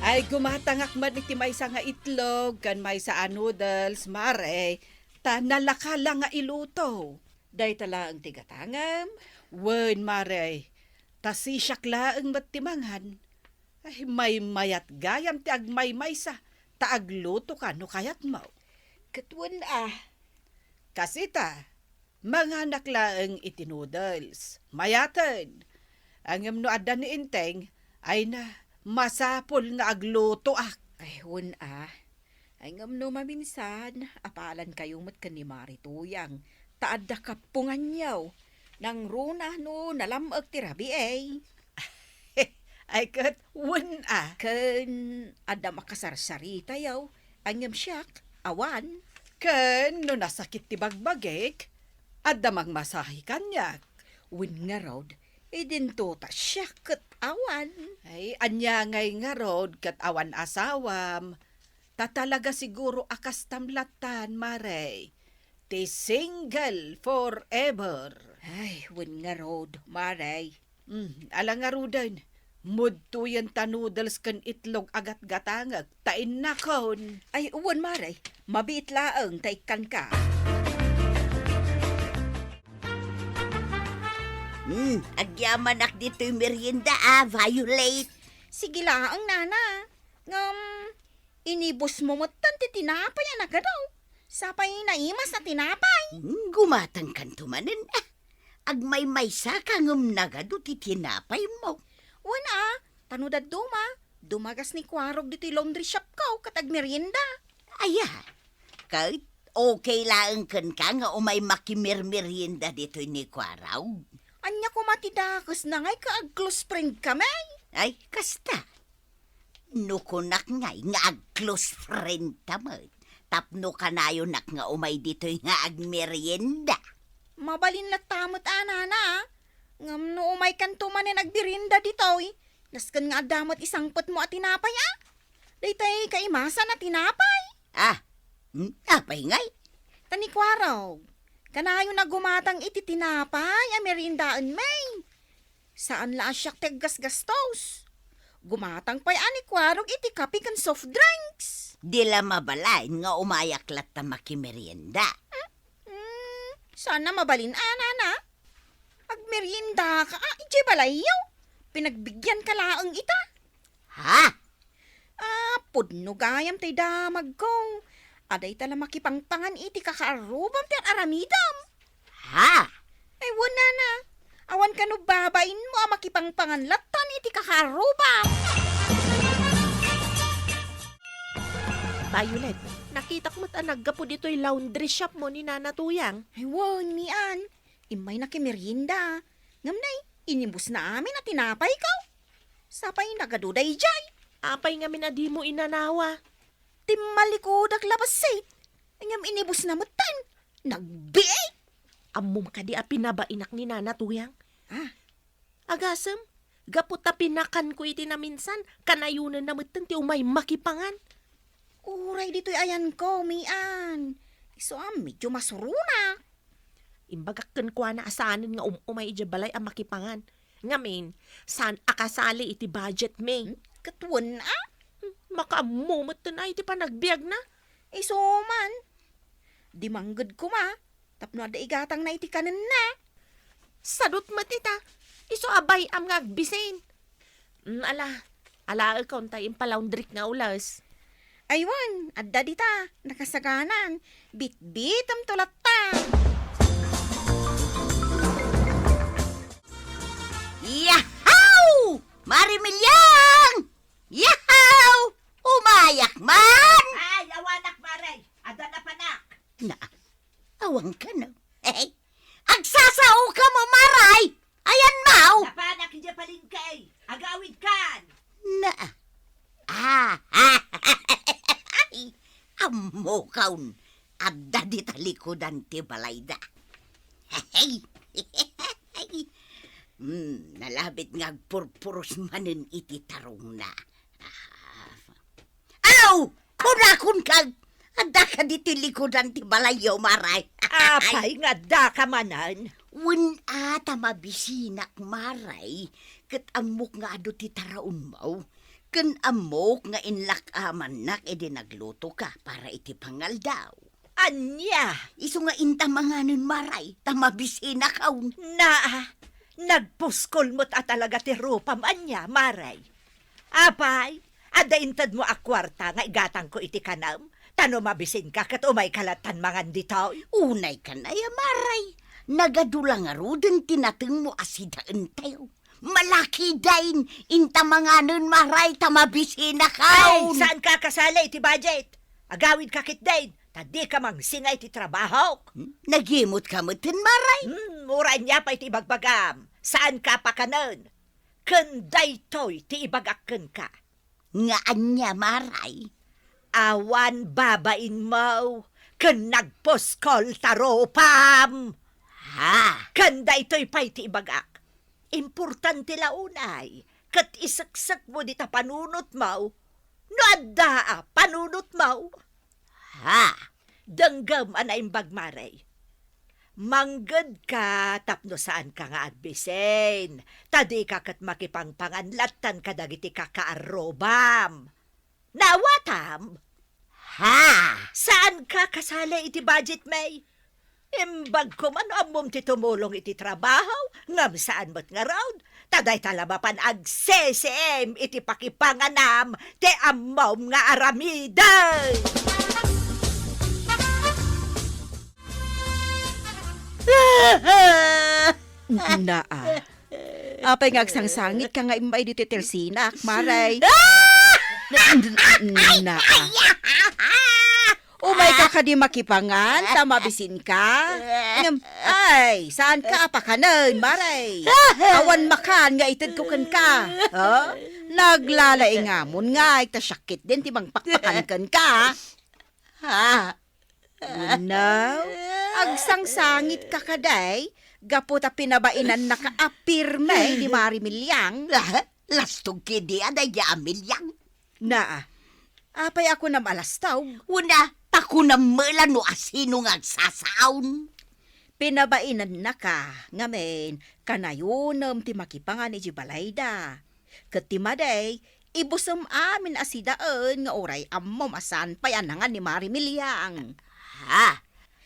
Ay, gumatangak man iti maysa nga itlog ken maysa a noodles, Mare, ta nalaka la nga iluto. Dayta laeng ti gatangem, wen, Mare, ta sisiak laeng met ti mangan. Ay, maymayat gayam ti agmaymaysa, ta aglutoka no kayatmo. Ket wen a. Kas ita, manganak laeng iti noodles. Mayaten. Ngem no adda ni Enteng, ay na, masapul nga aglutoak. Ay, wen a. Ay, ngem no maminsan, apalankayo met ken ni Mare Tuyang, ta adda kappunganyo. Nangruna no nalam-ek ti rabii. Ay, ket wen a. Ken adda makasarsaritayo, ngem siak, awan. Ken no nasakit ti bagbagik, adda mangmasahe kaniak. Wen ngarud, idinto ta siak ket awan. Ay, ania ngay ngarud ket awan asawam? Ta talaga siguro a kastam lattan, Mare. Ti single forever. Ay, wen ngarud, Mare. Mm, ala ngaruden, mudtoyen ta noodles ken itlog a gatgatangek, ta innakon. Ay, wen, Mare, mabiit laeng ta ikkanka. Hmm, agyamanak ditoy merienda, a, Violet. Sige laeng, Nana. Ngem, inibusmo metten ti tinapay a nagadu. Sapay naimas a tinapay. Hmm, gumatangkanto manen, a. Agmaymaysaka ngem nagadu ti tinapaymo. Wen a, ta no dadduma, dumagas ni Kuarog ditoy laundry shopko ket agmerienda. Aya, ket okay laeng kenka nga umay makimermerienda ditoy ni Kuarog? Ania koma ti dakesna ngay ket ag-close friendkami? Ay, kasta. No kunak ngay nga ag-close friendta met, tapno kanayonak nga umay ditoy nga agmerienda. Mabalin latta met a, Nana, a. Ngem no umaykanto manen agmerienda ditoy, nasken nga adda met isangpetmo a tinapay, a. Daytay kaimasan a tinapay. Ah, hmm, apay ngay? Ta ni Kuarog, kanayon a gumatang iti tinapay a meriendaenmi. Saan la a siak ti aggasgastos. Gumatang pay a ni Kuarog iti kape ken soft drinks. Di la mabalin nga umayak latta makimerienda. Hmm, saan a mabalin a, Nana. Agmeriendaka a, idiay balayyo. Pinagbigianka laeng ita. Ha? Ah, pudno gayam tay damagko. Adayta la makipangpangan iti kakaarrubam ti ar-aramidam. Ha? Ay, wen, Nana. Awan kano babainmo a makipangpangan lattan iti kakaarrubam. Violet, nakitak met a naggapu ditoy laundry shopmo ni Nana Tuyang. Ay, wen, Mian. Immay nakimerienda. Ngem nay, inibusna amin a tinapayko. Sapay nagadu daydiay. Apay ngamin a dimo inanawa? Timmalikudak la bassit. Ngem inibusna metten. Nagbiit! Ammom kadi a pinabainak ni Nana Tuyang? Ah. Agasem, gapu ta pinakanko iti naminsan, kanayonenna metten ti umay makipangan. Uray ditoy ayanko, Mian. Isu a medyo masuronak. Imbagak kenkuana a saanen nga um-umay idiay balay a makipangan. Ngamin, saan a kasali iti budgetmi. Hmm, ket wen a? Hmm, makaammo metten a iti panagbiagna. Isu man. Di mangged koma, tapno adda igatangna iti kanenna. Sadut met ita. Isu a bay-am nga agbisin. Mm, ala, alaekon tay impalaundrik nga ules. Ay wen, adda dita, nakasaganan. Bitbitemto latta. Yahoo! Mare Miliang! Yahoo! Umayak man! Ay, awanak, Mare. Adda napanak. Na, awan ka, no? Hey, agsasaoka mo, Mare! Ayan mo! Napanak idiay palengke. Agawidkan. Na, Ammokon, adda dita likudan ti balayda. Hey! Hmm, nalabit nga agpurpuros manen iti tarongna. Ah. Aw! Kunakon kag, adda kadi ti likudan ti balayyo, Maray? Apay nga adda ka manen? Wen a, ta mabisinak, Maray, ket ammok nga adu ti taraonmo, ken ammok nga inlak-amannak idi naglutoka para iti pangaldaw. Ania? Isu nga inta manganen, Maray, ta mabisinakon. Naa, nagpuskol met a talaga ti rupam ania, Maray. Apay, adda intedmo a kuarta nga igatangko iti kanem? Ta no mabisinka ket umayka lattan mangan ditoy. Unay kanaya, Maray, nagadu la ngaruden ti natengmo a sidaentayo. Malakiden, inta manganen, Maray, ta mabisinakon. Ay, saanka a kasali iti budget? Agawidka ketdin, ta dika mangsinga iti trabahok. Hmm? Nagimmotka metten, Maray? Hmm, uray ania pay ti ibagbagam. Saanka a pakanen. Ken daytoy ti ibagak kenka. Nga ania, Maray? Awan babainmo ken nagpuskol ta rupam. Ha? Ken daytoy pay ti ibagak. Importante la unay ket iseksekmo dita panunotmo no adda a panunotmo. Ha? Denggem a naimbag, Maray. Manggedka tapno saanka nga agbisin, ta dika ket makipangpangan lattan kadagiti kakaarrubam. Naawatam? Ha? Saanka kasali iti budget, May? Imbagko man no ammom ti tumulong iti trabaho, ngem saan met ngarud, ta dayta la mapan agsisiim iti pakipanganam ti ammom nga aramiden. Naa. Apay nga agsangsangitka nga immay ditoy telsinak, Maray? N-, n-, naa. Umayka kadi makipangan, ta mabisinka? Ngem, ay, saanka a pakanen, Maray? Awan makan nga itedko kenka. Ha? Naglalaingamon ngay, ta siak ketdin ti mangpakpakan kenka. Ha? Wenno, agsangsangitka kadi, gapu ta pinabainannaka a pirme ni Mari Miliang. Ah, lastog ketdi a daydi a Miliang. Naa, apay a kunam a lastog? Wenno, ta kunam met la no asino nga agsasaon. Pinabainannaka, ngamin, kanayonem ti makipangan iti balayda. Ket ti madi, ibusem amin a sidaen nga uray ammom a saan pay a nangan ni Mari Miliang. Ha?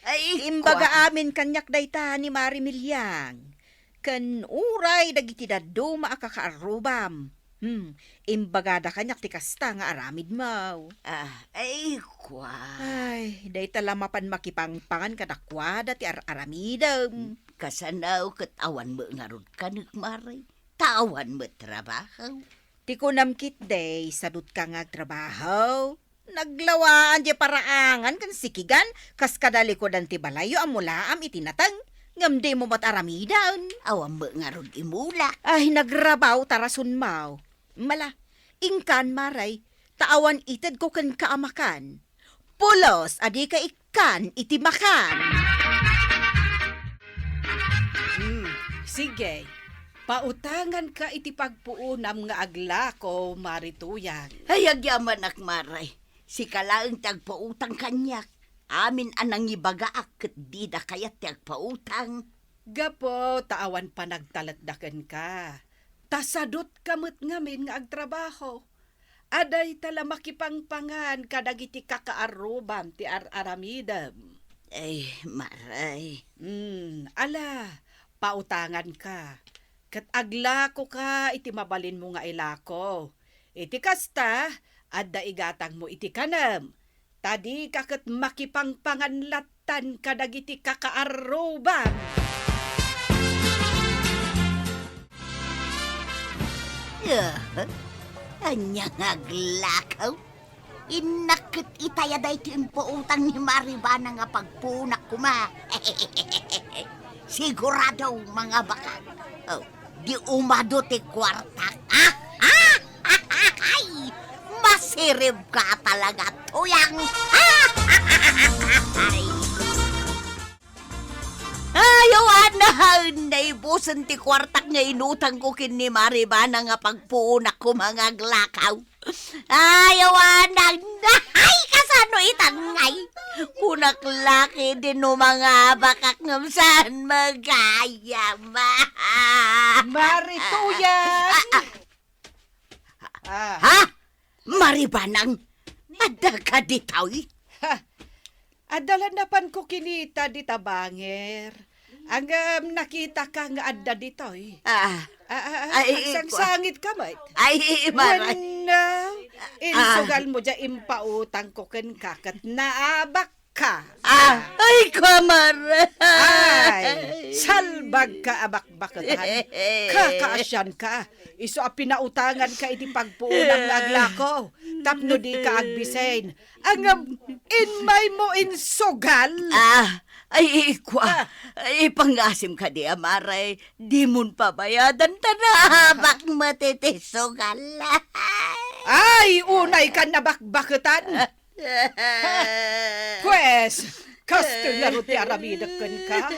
Ay, imbaga kua- amin kaniak dayta ni Mari Miliang. Ken uray dagiti dadduma a kakaarrubam. Hmm, imbagada kaniak ti kasta nga aramidmo. Ah, ay, kua. Ay, dayta la mapan makipangpangan kadakuada ti ar-aramidem. Kasano ket awan met ngarud kanek, Mari? Ta awan met trabaho. Ti kunam ketdi, sadutka nga agtrabaho. Naglawaan diay paraangan ken sikigan kas kada likudan ti balayyo a mulaam iti nateng, ngem dimo met aramiden. Awan met ngarud imulak. Ay, nagrabaw ta rasonmo. Mala, inkan, Mari, ta awan itedko kenka a makan. Pulos a dika ikkan iti makan. Hmm, sige. Pautanganka iti pagpuonam nga aglako, Mari Tuyang. Ay, agyamanak, Mari. Sika laeng ti agpautang kaniak. Amin a nangibagaak ket dida kayat ti agpautang. Gapu ta awan panagtaletda kenka. Ta sadutka met ngamin nga agtrabaho. A dayta la makipangpangan kadagiti kakaarrubam ti ar-aramidem. Ay, Mari. Hmm, ala, pautanganka. Ket aglakoka iti mabalinmo nga ilako. Iti kasta, adda igatangmo iti kanem. Ta dika ket makipangpangan lattan kadagiti kakaarrubam. Ah, ania nga aglakaw? Innak ket itaya daytoy impautang ni Mari Bana nga pagpunak koma. Sigurado, mangabaka. Oh, di umadu ti kuartak. Ah! Ah! Ay! Masirib ka talaga, Tuyang. Ah! Ay, naibusen ti kuartak nga inutangko ken ni Mari Banang nga pagpuonak koma nga aglakaw. Ay, awanan. Ay, kasano itan ngay? Kunak la ketdin no mangabakak ngem saan magayam. Mari Tuyan! Ah. Ha? Mari Banang, adda ka ditoy? Ha? Adda la napanko kinita dita bangir. Ngem nakitaka nga adda ditoy. Ah. Ah, ah, ah, ay, agsangsangit ka met. Ay, Mari. Wenno, ah, insugalmo diay impautangko kenka ket naabak ka. Ah, ay, Mari. Ay, salbag ka a bakbaketan. Kakaasian ka. Isu a pinautangan ka iti pagpuonam nga aglako tapno di ka agbisen. Ngem immaymo insugal. Ah, ay, ikua. Ah. Ipangasim kadi a Mari, dimon pabayadan ta naabak met iti sugal. Ay, unay kan a bakbaketan. Pues, kastoy ngarud ti aramidek kenka.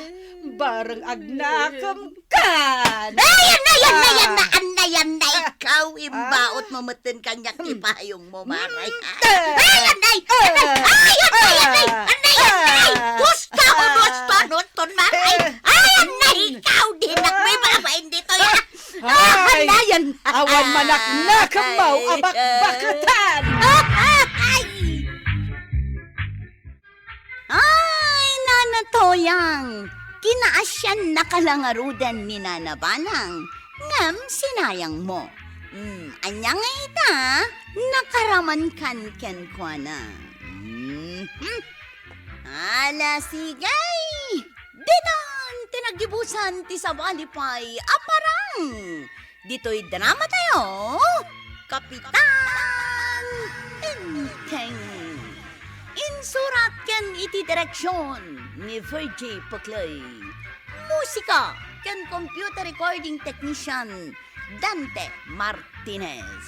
Bareng agnakem kan. Ay, anna, anna, anna, anna, anna, ikaw, imbaotmo metten kaniak ti payongmo, Mari. Ay, anna, anna, ay, anna, anna, anna, anna. Gusto ko, gusto, nutton, Mari. Ay, anna, ikaw, dinak may babaen ditoy, ah. Ay, anna, anna. Awan man a nakemmaw a bakbaketan. Ay. Ay, Nana Toyang, kinaasiannaka la ngaruden ni Nana Banang, ngem sinayangmo. Hmm, ania ngay ita? Nakaramankan kenkuana. Mhm. Ala, sige! Ditan ti naggibusan ti sabali pay a parang! Ditoy dramatayo, Kapitan Enteng. Insurat ken iti direksion ni Virgie Puclay. Musika ken computer recording technician Dante Martinez.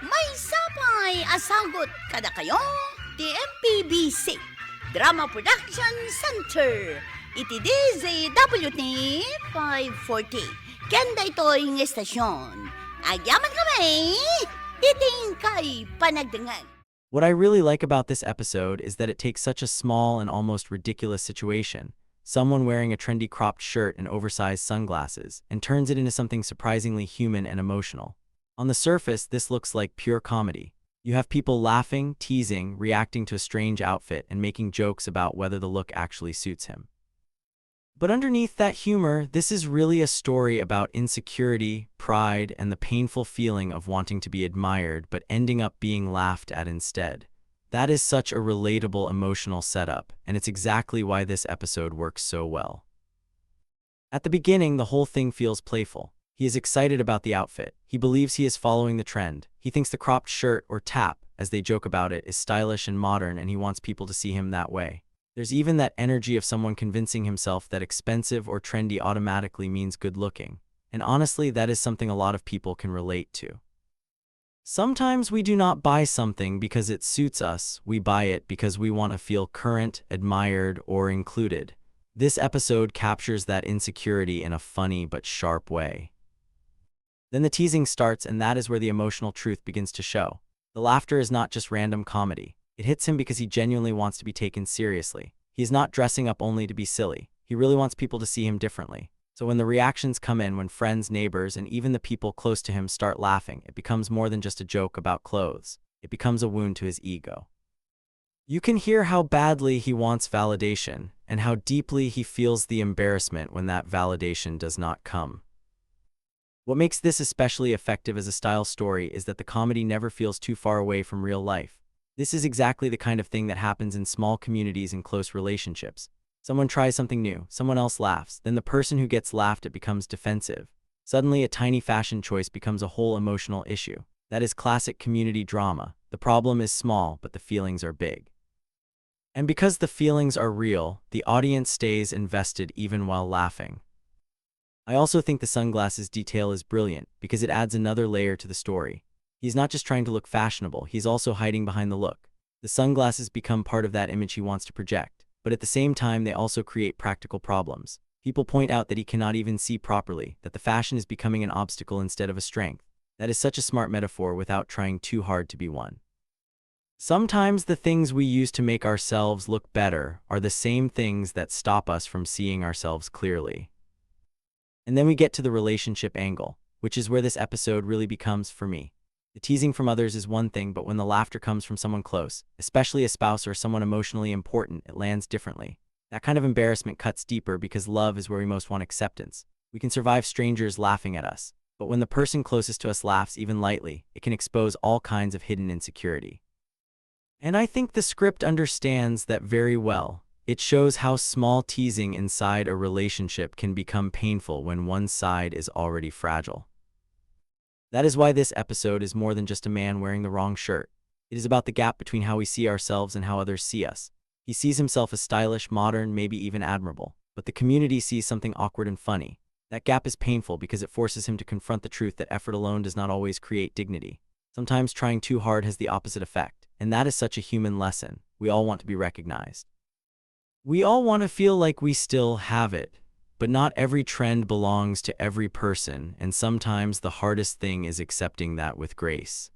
Maysa pay a sagut kadakayo ti M P B C Drama Production Center iti D Z W T five forty. Ken daytoy nga estasion, agyamankami iti inkay panagdengngeg. What I really like about this episode is that it takes such a small and almost ridiculous situation, someone wearing a trendy cropped shirt and oversized sunglasses, and turns it into something surprisingly human and emotional. On the surface, this looks like pure comedy. You have people laughing, teasing, reacting to a strange outfit, and making jokes about whether the look actually suits him. But underneath that humor, this is really a story about insecurity, pride, and the painful feeling of wanting to be admired but ending up being laughed at instead. That is such a relatable emotional setup, and it's exactly why this episode works so well. At the beginning, the whole thing feels playful. He is excited about the outfit. He believes he is following the trend. He thinks the cropped shirt, or tap, as they joke about it, is stylish and modern, and he wants people to see him that way. There's even that energy of someone convincing himself that expensive or trendy automatically means good looking. And honestly, that is something a lot of people can relate to. Sometimes we do not buy something because it suits us, we buy it because we want to feel current, admired, or included. This episode captures that insecurity in a funny but sharp way. Then the teasing starts, and that is where the emotional truth begins to show. The laughter is not just random comedy. It hits him because he genuinely wants to be taken seriously. He is not dressing up only to be silly. He really wants people to see him differently. So when the reactions come in, when friends, neighbors, and even the people close to him start laughing, it becomes more than just a joke about clothes. It becomes a wound to his ego. You can hear how badly he wants validation and how deeply he feels the embarrassment when that validation does not come. What makes this especially effective as a style story is that the comedy never feels too far away from real life. This is exactly the kind of thing that happens in small communities and close relationships. Someone tries something new, someone else laughs, then the person who gets laughed at becomes defensive. Suddenly, a tiny fashion choice becomes a whole emotional issue. That is classic community drama. The problem is small, but the feelings are big. And because the feelings are real, the audience stays invested even while laughing. I also think the sunglasses detail is brilliant because it adds another layer to the story. He's not just trying to look fashionable, he's also hiding behind the look. The sunglasses become part of that image he wants to project, but at the same time, they also create practical problems. People point out that he cannot even see properly, that the fashion is becoming an obstacle instead of a strength. That is such a smart metaphor without trying too hard to be one. Sometimes the things we use to make ourselves look better are the same things that stop us from seeing ourselves clearly. And then we get to the relationship angle, which is where this episode really becomes for me. The teasing from others is one thing, but when the laughter comes from someone close, especially a spouse or someone emotionally important, it lands differently. That kind of embarrassment cuts deeper because love is where we most want acceptance. We can survive strangers laughing at us, but when the person closest to us laughs even lightly, it can expose all kinds of hidden insecurity. And I think the script understands that very well. It shows how small teasing inside a relationship can become painful when one side is already fragile. That is why this episode is more than just a man wearing the wrong shirt. It is about the gap between how we see ourselves and how others see us. He sees himself as stylish, modern, maybe even admirable, but the community sees something awkward and funny. That gap is painful because it forces him to confront the truth that effort alone does not always create dignity. Sometimes trying too hard has the opposite effect, and that is such a human lesson. We all want to be recognized. We all want to feel like we still have it, but not every trend belongs to every person, and sometimes the hardest thing is accepting that with grace.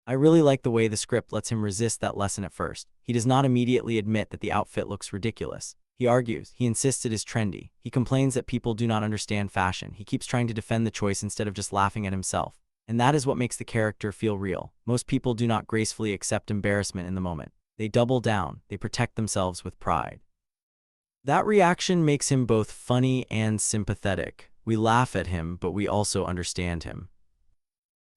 I really like the way the script lets him resist that lesson at first. He does not immediately admit that the outfit looks ridiculous. He argues, he insists it is trendy. He complains that people do not understand fashion. He keeps trying to defend the choice instead of just laughing at himself. And that is what makes the character feel real. Most people do not gracefully accept embarrassment in the moment. They double down, they protect themselves with pride. That reaction makes him both funny and sympathetic. We laugh at him, but we also understand him.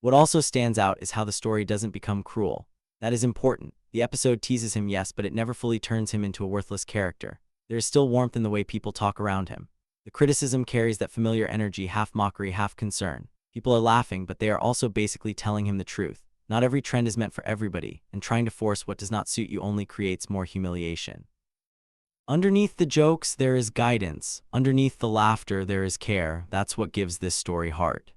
What also stands out is how the story doesn't become cruel. That is important. The episode teases him, yes, but it never fully turns him into a worthless character. There is still warmth in the way people talk around him. The criticism carries that familiar energy, half mockery, half concern. People are laughing, but they are also basically telling him the truth. Not every trend is meant for everybody, and trying to force what does not suit you only creates more humiliation. Underneath the jokes, there is guidance. Underneath the laughter, there is care. That's what gives this story heart.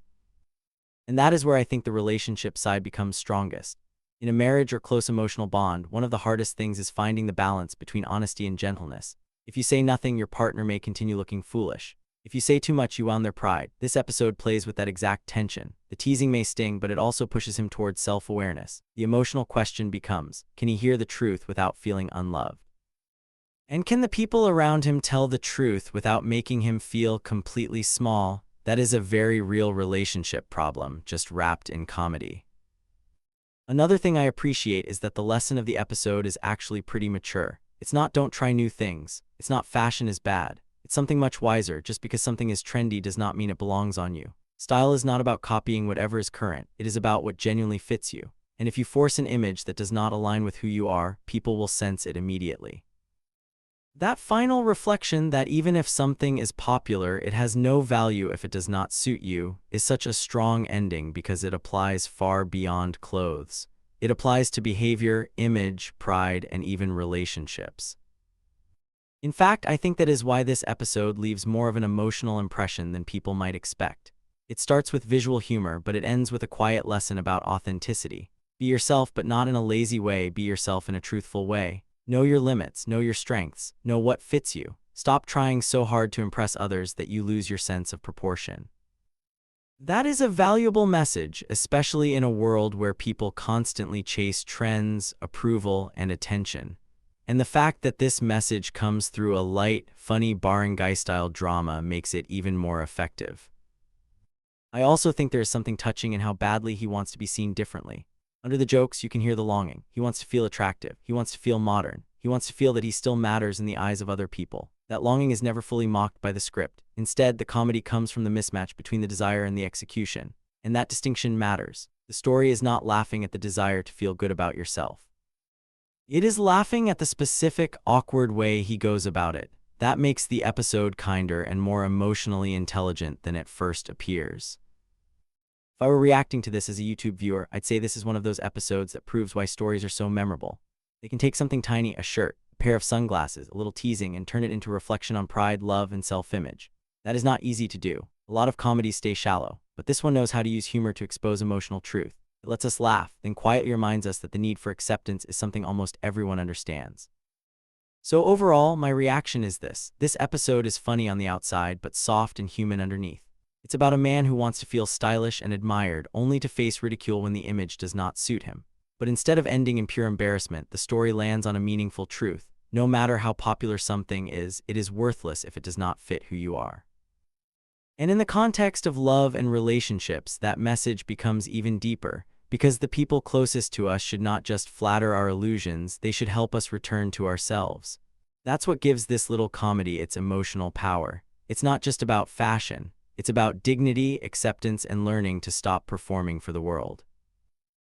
And that is where I think the relationship side becomes strongest. In a marriage or close emotional bond, one of the hardest things is finding the balance between honesty and gentleness. If you say nothing, your partner may continue looking foolish. If you say too much, you wound their pride. This episode plays with that exact tension. The teasing may sting, but it also pushes him towards self awareness. The emotional question becomes, can he hear the truth without feeling unloved? And can the people around him tell the truth without making him feel completely small? That is a very real relationship problem, just wrapped in comedy. Another thing I appreciate is that the lesson of the episode is actually pretty mature. It's not don't try new things. It's not fashion is bad. It's something much wiser. Just because something is trendy does not mean it belongs on you. Style is not about copying whatever is current. It is about what genuinely fits you. And if you force an image that does not align with who you are, people will sense it immediately. That final reflection that even if something is popular, it has no value if it does not suit you, is such a strong ending because it applies far beyond clothes. It applies to behavior, image, pride, and even relationships. In fact, I think that is why this episode leaves more of an emotional impression than people might expect. It starts with visual humor, but it ends with a quiet lesson about authenticity. Be yourself, but not in a lazy way. Be yourself in a truthful way. Know your limits, know your strengths, know what fits you. Stop trying so hard to impress others that you lose your sense of proportion. That is a valuable message, especially in a world where people constantly chase trends, approval, and attention. And the fact that this message comes through a light, funny barangay-style drama makes it even more effective. I also think there is something touching in how badly he wants to be seen differently. Under the jokes, you can hear the longing. He wants to feel attractive. He wants to feel modern. He wants to feel that he still matters in the eyes of other people. That longing is never fully mocked by the script. Instead, the comedy comes from the mismatch between the desire and the execution. And that distinction matters. The story is not laughing at the desire to feel good about yourself. It is laughing at the specific, awkward way he goes about it. That makes the episode kinder and more emotionally intelligent than it first appears. If I were reacting to this as a YouTube viewer, I'd say this is one of those episodes that proves why stories are so memorable. They can take something tiny, a shirt, a pair of sunglasses, a little teasing, and turn it into a reflection on pride, love, and self image. That is not easy to do. A lot of comedies stay shallow, but this one knows how to use humor to expose emotional truth. It lets us laugh, then quietly reminds us that the need for acceptance is something almost everyone understands. So overall, my reaction is this. This episode is funny on the outside, but soft and human underneath. It's about a man who wants to feel stylish and admired, only to face ridicule when the image does not suit him. But instead of ending in pure embarrassment, the story lands on a meaningful truth. No matter how popular something is, it is worthless if it does not fit who you are. And in the context of love and relationships, that message becomes even deeper, because the people closest to us should not just flatter our illusions, they should help us return to ourselves. That's what gives this little comedy its emotional power. It's not just about fashion, it's about dignity, acceptance, and learning to stop performing for the world.